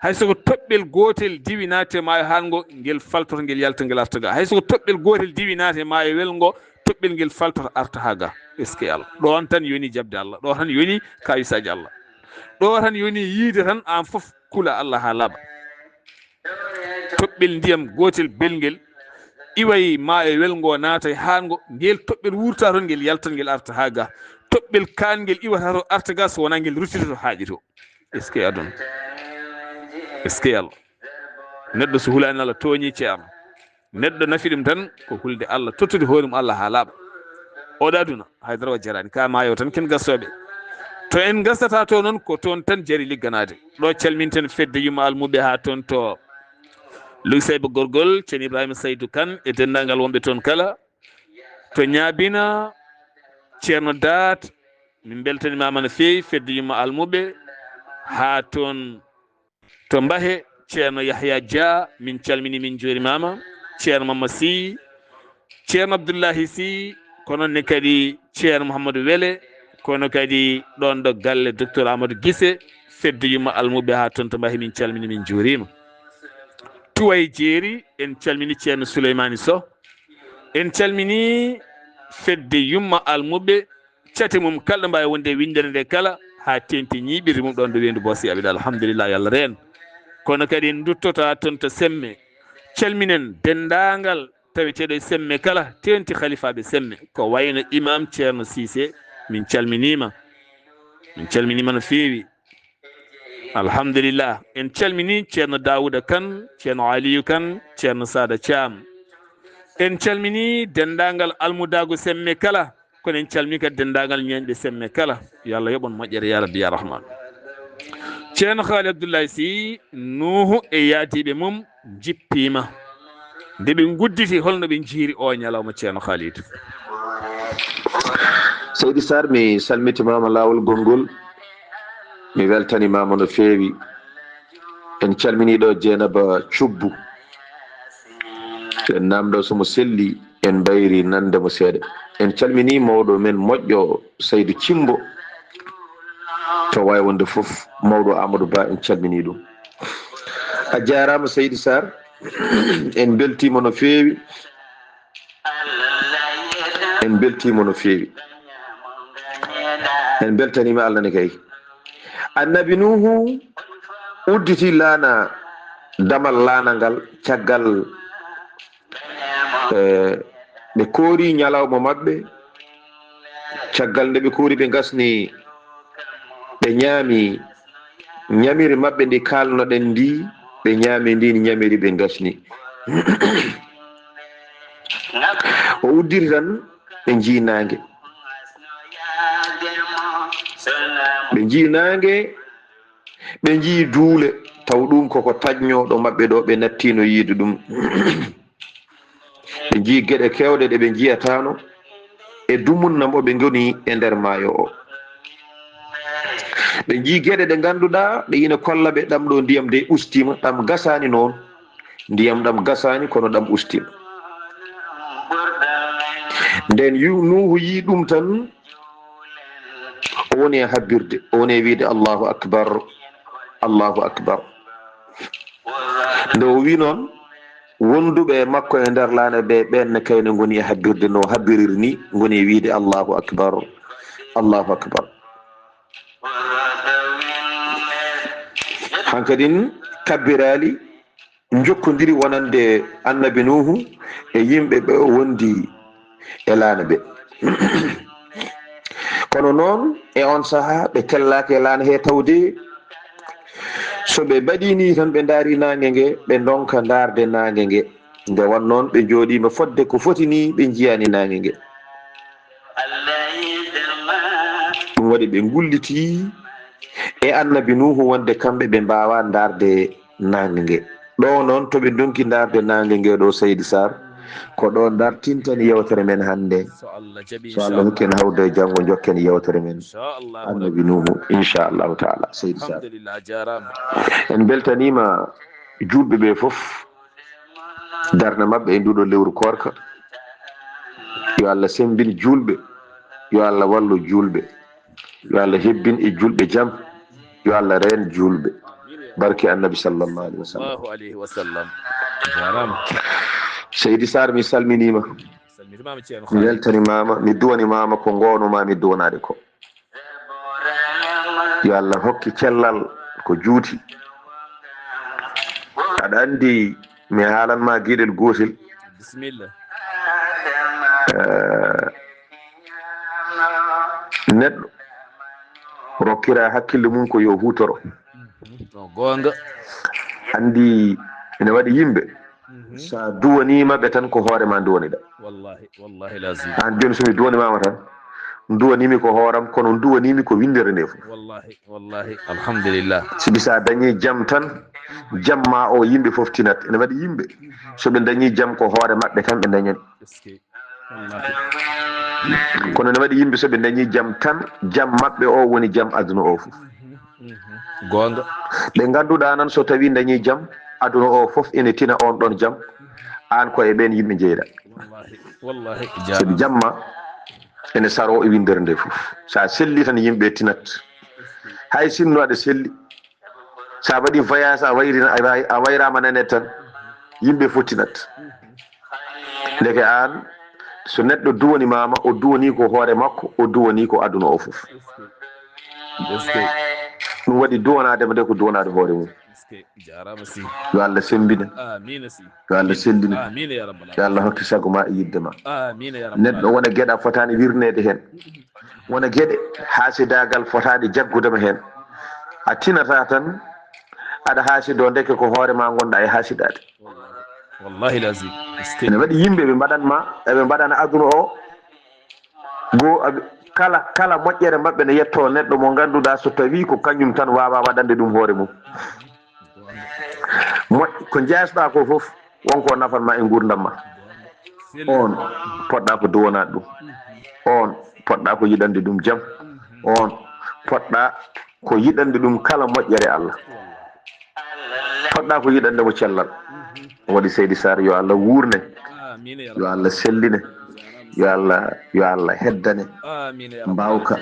Hay so ko toɓɓel gootel diwi naati e maayo haan ngo, ngel faltoto, ngel yalta, ngel arta ga. Hay so ko toɓɓel gootel diwi naati e maayo welngo, toɓɓel ngel faltoto arta haa ga. Est-ce que Allah? Ɗo on tan yoni jaɓde Allah. Ɗo tan yoni kawisaaji Allah. Ɗo tan yoni yiide tan aan fof kula Allah haa laaɓa. Toɓɓel ndiyam gootel belngel iway maayo welngo, naatay haango, ngel toɓɓel wurta toon, ngel yalta, ngel arta haa ga. Toɓɓel kaan ngel iwata to, arta ga, so wonaa ngel ruttita to haaɗi to. Est-ce que aduna? Est-ce que Allah? Neɗɗo so hulaani Allah, tooñii ceerno. Neɗɗo nafi ɗum tan ko hulde Allah, tottude hoore mum Allah haa laaɓa. Oɗo aduna, haydara o jaraani, ka maayo tan ken gastooɓe. To en gastata to noon, ko toon tan jari ligganaade. Ɗo calminten fedde yumma almuɓe haa toon to Luusayba Gorgol, Ceerno Ibrahima Saydu Kan e denndaangal wonɓe toon kala. To Ñaabina, Ceerno Daat, min mbeltanimaama no feewi, fedde yumma almuɓe haa toon to Mbahe, Ceerno Yahya Dia, min calmini, min njuurimaama. Ceerno Mamma Sy, Ceerno Abdullahi Sy, ko noon ne kadi Ceerno Mouhamadou Wele, kono kadi ɗoon ɗo galle Docteur Amadou Gise, fedde yumma almuɓe haa toon to Mbahe, min calmini, min njuuriima. Tuway Jeeri, en calmini Ceerno Souleymani Soh, en calmini fedde yumma almuɓe, cate mum kala ɗo mbaawi wonde e winndere nde kala, haa teeŋti ñiiɓirde mum ɗoon ɗo Weendu Boosi Aɓiɗa. Alhamdulillah, yo Allah reen. Kono kadi en nduttoto haa toon to Semme. Calminen denndaangal taweteeɗo e Semme kala, teeŋti halifaaɓe Semme. Ko wayno Imaam Ceerno Siise, min calminiima. Min calminiima no feewi. Alhamdulillah. En calmini Ceerno Daawuda Kan, Ceerno Aliyu Kan, Ceerno Saada Caam. En calmini denndaangal almudaagu Semme kala, kono en calmini kadi denndaangal ñeeñɓe Semme kala. Yo Allah yoɓ on moƴƴere, ya Rabbi, ya Rahman. Ceerno Haali Abdullahi Sy, Nuuhu e yaadiiɓe mum njippiima. Nde ɓe ngudditi, holno ɓe njiiri oo ñalawma, Ceerno Haalidu? Seydi Sarr, mi salmitimaama laawol gonngol. Mi weltanimaama no feewi. En calminii ɗo Jeenaba Cubbu. En naamndoo so mo selli, en mbayri nande mo seeɗa. En calminii mawɗo men moƴƴo Saydu Cimbo. To waawi wonde fof, mawɗo Amadou Ba, en calminii ɗum. A jaaraama, Seydi Sarr. En mbeltiima no feewi. En mbeltiima no feewi. En mbeltaniima Allah ne kay. Annabi Nuuhu udditi laana, damal laana ngal, caggal, eh, ɓe koori ñalawma maɓɓe. Caggal nde ɓe koori, ɓe ngasni, ɓe ñaami ñamiri maɓɓe ndi kaalnoɗen ndi, ɓe ñaami ndin ñamiri, ɓe ngasni. O udditi tan, ɓe njii naange. Ɓe njii naange, ɓe njii duule, taw ɗum koko taƴnoo ɗo maɓɓe ɗo, ɓe nattiino yiide ɗum. Ɓe njii geɗe keewɗe ɗe ɓe njiyataano e dumunna mo ɓe ngoni e nder maayo o. Ɓe njii geɗe ɗe ngannduɗaa ɗe ina kolla ɓe ɗam ɗo ndiyam de ustiima, ɗam gasaani noon. Ndiyam ɗam gasaani, kono ɗam ustiima. Nden yu-, Nuuhu yii ɗum tan, o woni e habbirde, o woni e wiide, "Allahu akbar, Allahu akbar." Nde o wi noon, wonduɓe e makko e nder laana ɓe, ɓeen ne kayne ngoni e habbirde no habbiriri ni, ngoni e wiide, "Allahu akbar, Allahu akbar." Hankadin kabbiraali, njokkondiri wonande Annabi Nuuhu e yimɓe ɓe o wondi e laana ɓe. Kono noon, e on sahaa, ɓe tellaaki e laana he tawde so ɓe mbaɗii nii tan, ɓe ndaari naange nge, ɓe ndonka ndaarde naange nge. Nde won noon, ɓe njooɗiima fodde ko foti nii, ɓe njiyaani naange nge. Ɗum waɗi ɓe ngullitii e Annabi Nuuhu wonde kamɓe ɓe mbaawaa ndaarde naange nge. Ɗo noon, to ɓe ndonki ndaarde naange nge ɗo, Seydi Sarr, ko ɗo ndartintani yewtere men hannde. So Allah jaɓi, so Allah hokki en hawrude e janngo, njokken yewtere men. Annabi Nuuhu, inchallahu taala, Seydi Sarr. Alhamdulillah, a jaaraama. En mbeltaniima juulɓe ɓe fof, darnde maɓɓe e nduɗo lewru koorka. Yo Allah semmbin juulɓe, yo Allah wallu juulɓe. Yo Allah hebbin e juulɓe jam. Yo Allah reen juulɓe. Barke Annabi sallallahu alaihi wasallam. Allahu alaihi wasallam. Jaaraama. Seydi Sarr, mi salminiima. Salmitimaama, Ceerno Haali. Mi weltanimaama, mi duwanimaama ko ngoonuma mi duwanaade ko. Yo Allah hokke cellal ko juuti. Aɗa anndi mi haalan ma geɗel gootel. Bismillah. Eh, neɗɗo rokkira hakkille mum ko yo hutoro. No goonga. Andi ene waɗi yimɓe, sa duwanima ɓe tan ko hoore ma duwanida. Wallahi, wallahi lazim. An joni somi duwanimama tan, duwanimi ko hooram, kono duwanimi ko windere nde fof. Wallahi, wallahi, alhamdulillah. Sibi sa dañi jam tan, jam ma o yimɓe fof tinat. Ene waɗi yimɓe, soɓe dañi jam ko hoore maɓɓe tan ɓe dañani. Wallahi. Kono ne waɗi yimɓe soɓe dañi jam tan, jam maɓɓe o woni jam aduna o fof. Goonga. Ɓe ganduɗa nan so tawi dañi jam, aduna o fof ene tina on ɗon jam. An ko e ɓen yimɓe jeyɗa. Wallahi, wallahi. Sabi jamma ene saro e windere nde fof. Sa selli tan yimɓe tinat. Hay sinno aɗa selli, sa waɗi voyage a wayrina a wayrama nane tan, yimɓe fof tinat. Ndeke an, so neɗɗo duwanimama, o duwani ko hoore makko, o duwani ko aduna o fof. Ɗum waɗi duwanadema de ko duwanade hoore mum. Yo Allah sembine. Yo Allah sellina. Yo Allah hokki sago ma e yidde ma. Neɗɗo wona geɗa fotani wirnede hen. Wona geɗe hasidagal fotani jaggudema hen. A tinata tan aɗa hasido, ndeke ko hoore ma gonɗa e hasidade. Wallahi lazim. Ene waɗi yimɓe ɓe mbaɗanma, eɓe mbaɗana aduna o go kala kala moƴƴere maɓɓe ne yetto neɗɗo mo ganduɗa so tawi ko kañum tan wawa waɗande ɗum hoore mum. Moƴ ko jeesɗa ko fof wonko nafanma e gurdam ma. On poɗɗa ko duwanaɗo ɗum. On poɗɗa ko yiɗande ɗum jam. On poɗɗa ko yiɗande ɗum kala moƴƴere Allah. Poɗɗa ko yiɗande mo cellal. Waɗi seydi Sar, yo Allah wurne, yo Allah selline, yo Allah yo Allah heddane mbawka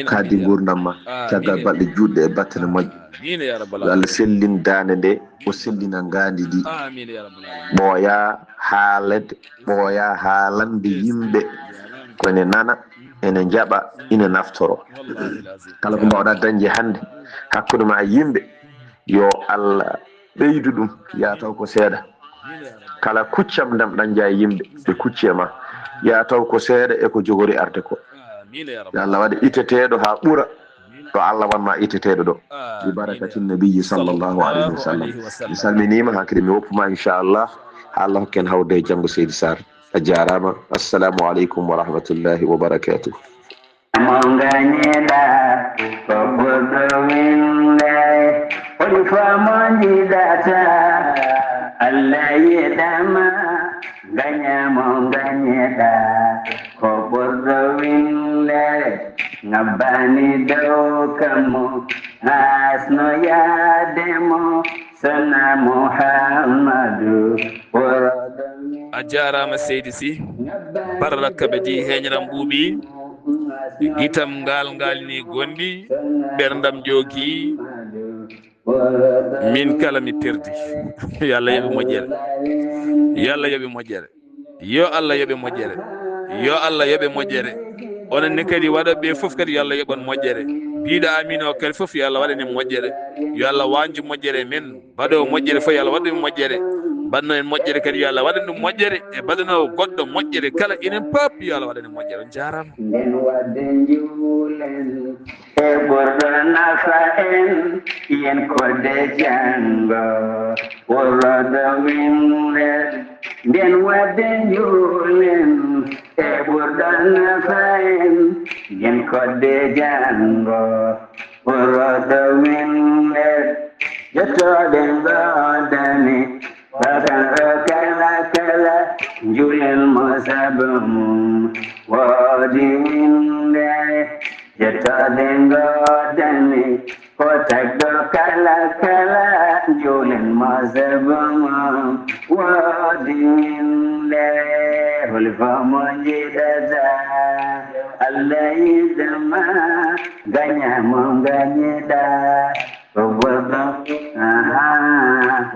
kadi gurdam ma caggal balɗe juɗɗe e battane moƴƴe. Yo Allah sellin dande nde, o sellina ngandi ndi. Ɓooya haalade, ɓooya haalande yimɓe ko ene nana, ene njaɓa, ina naftoro. Kala ko mbawɗa dañde hannde hakkunde ma e yimɓe, yo Allah ɓeydu ɗum, ya taw ko seeɗa. Kala kuccam ndam ɗañja e yimɓe ɓe kucci e ma, ya taw ko seeɗa e ko jogori arde ko. Yo Allah waɗe iteteɗo ha ɓura ɗo Allah wanma iteteɗo ɗo. Bi barakati nabiyi sallallahu alayhi wa sallam. Mi salminima, hakkadi mi woppuma inchallah. Ha Allah hokken hawde e janngo seydi Sar. A jarama. Assalamu aleykum wa rahmatullahi wa barakatuh. Mo gañeɗa ko ɓurɗo winde, holi fa mo jiɗata Allah yeɗama. Gaña mo gañeɗa ko ɓurɗo winde, ngabbani dow kammo hasno yaade mo. Sona Muhammadu woroɗo min. A jarama seydi si. Barrakka ɓe di heñram ɓuuɓi. Gitam ngal ngal ni gondi. Ɓerndam jogi. Min kala mi perdi. Yo Allah yoɓe moƴƴere. Yo Allah yoɓe moƴƴere. Yo Allah yoɓe moƴƴere. Yo Allah yoɓe moƴƴere. Onon ne kadi waɗoɓe fof kadi yo Allah yoɓon moƴƴere. Biɗo amin o kadi fof yo Allah waɗane moƴƴere. Yo Allah wanju moƴƴere men. Baɗowo moƴƴere fof yo Allah waɗan ɗum moƴƴere. Baɗno en moƴƴere kadi yo Allah waɗan ɗum moƴƴere. E baɗanowo goɗɗo moƴƴere kala enen pop yo Allah waɗane moƴƴere. On jarama. Nden wadde njuulen e ɓurɗo nafa en, yen kodde janngo woroɗo winden. Nden wadde njuulen e ɓurɗo nafa en, yen kodde janngo woroɗo winden. Jottooɗe ngoodani Bakar o kala kala, njulen mo sabu mum woodi winde. Jettooɗe ngoodani ko tagɗo kala kala, njulen mo sabu mum woodi winde. Holi fof mo njiɗata Allah yiɗama, gaña mo gañiɗa. Ko gorɗo, aha,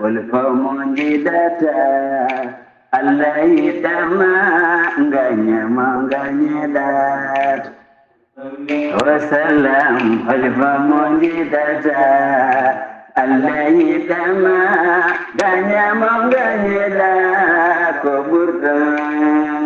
holi fof mo njiɗata. Allah yiɗama, gaña mo gañiɗa. Wa salam, holi fof mo njiɗata. Allah yiɗama, gañamo gañeɗa ko ɓurɗo.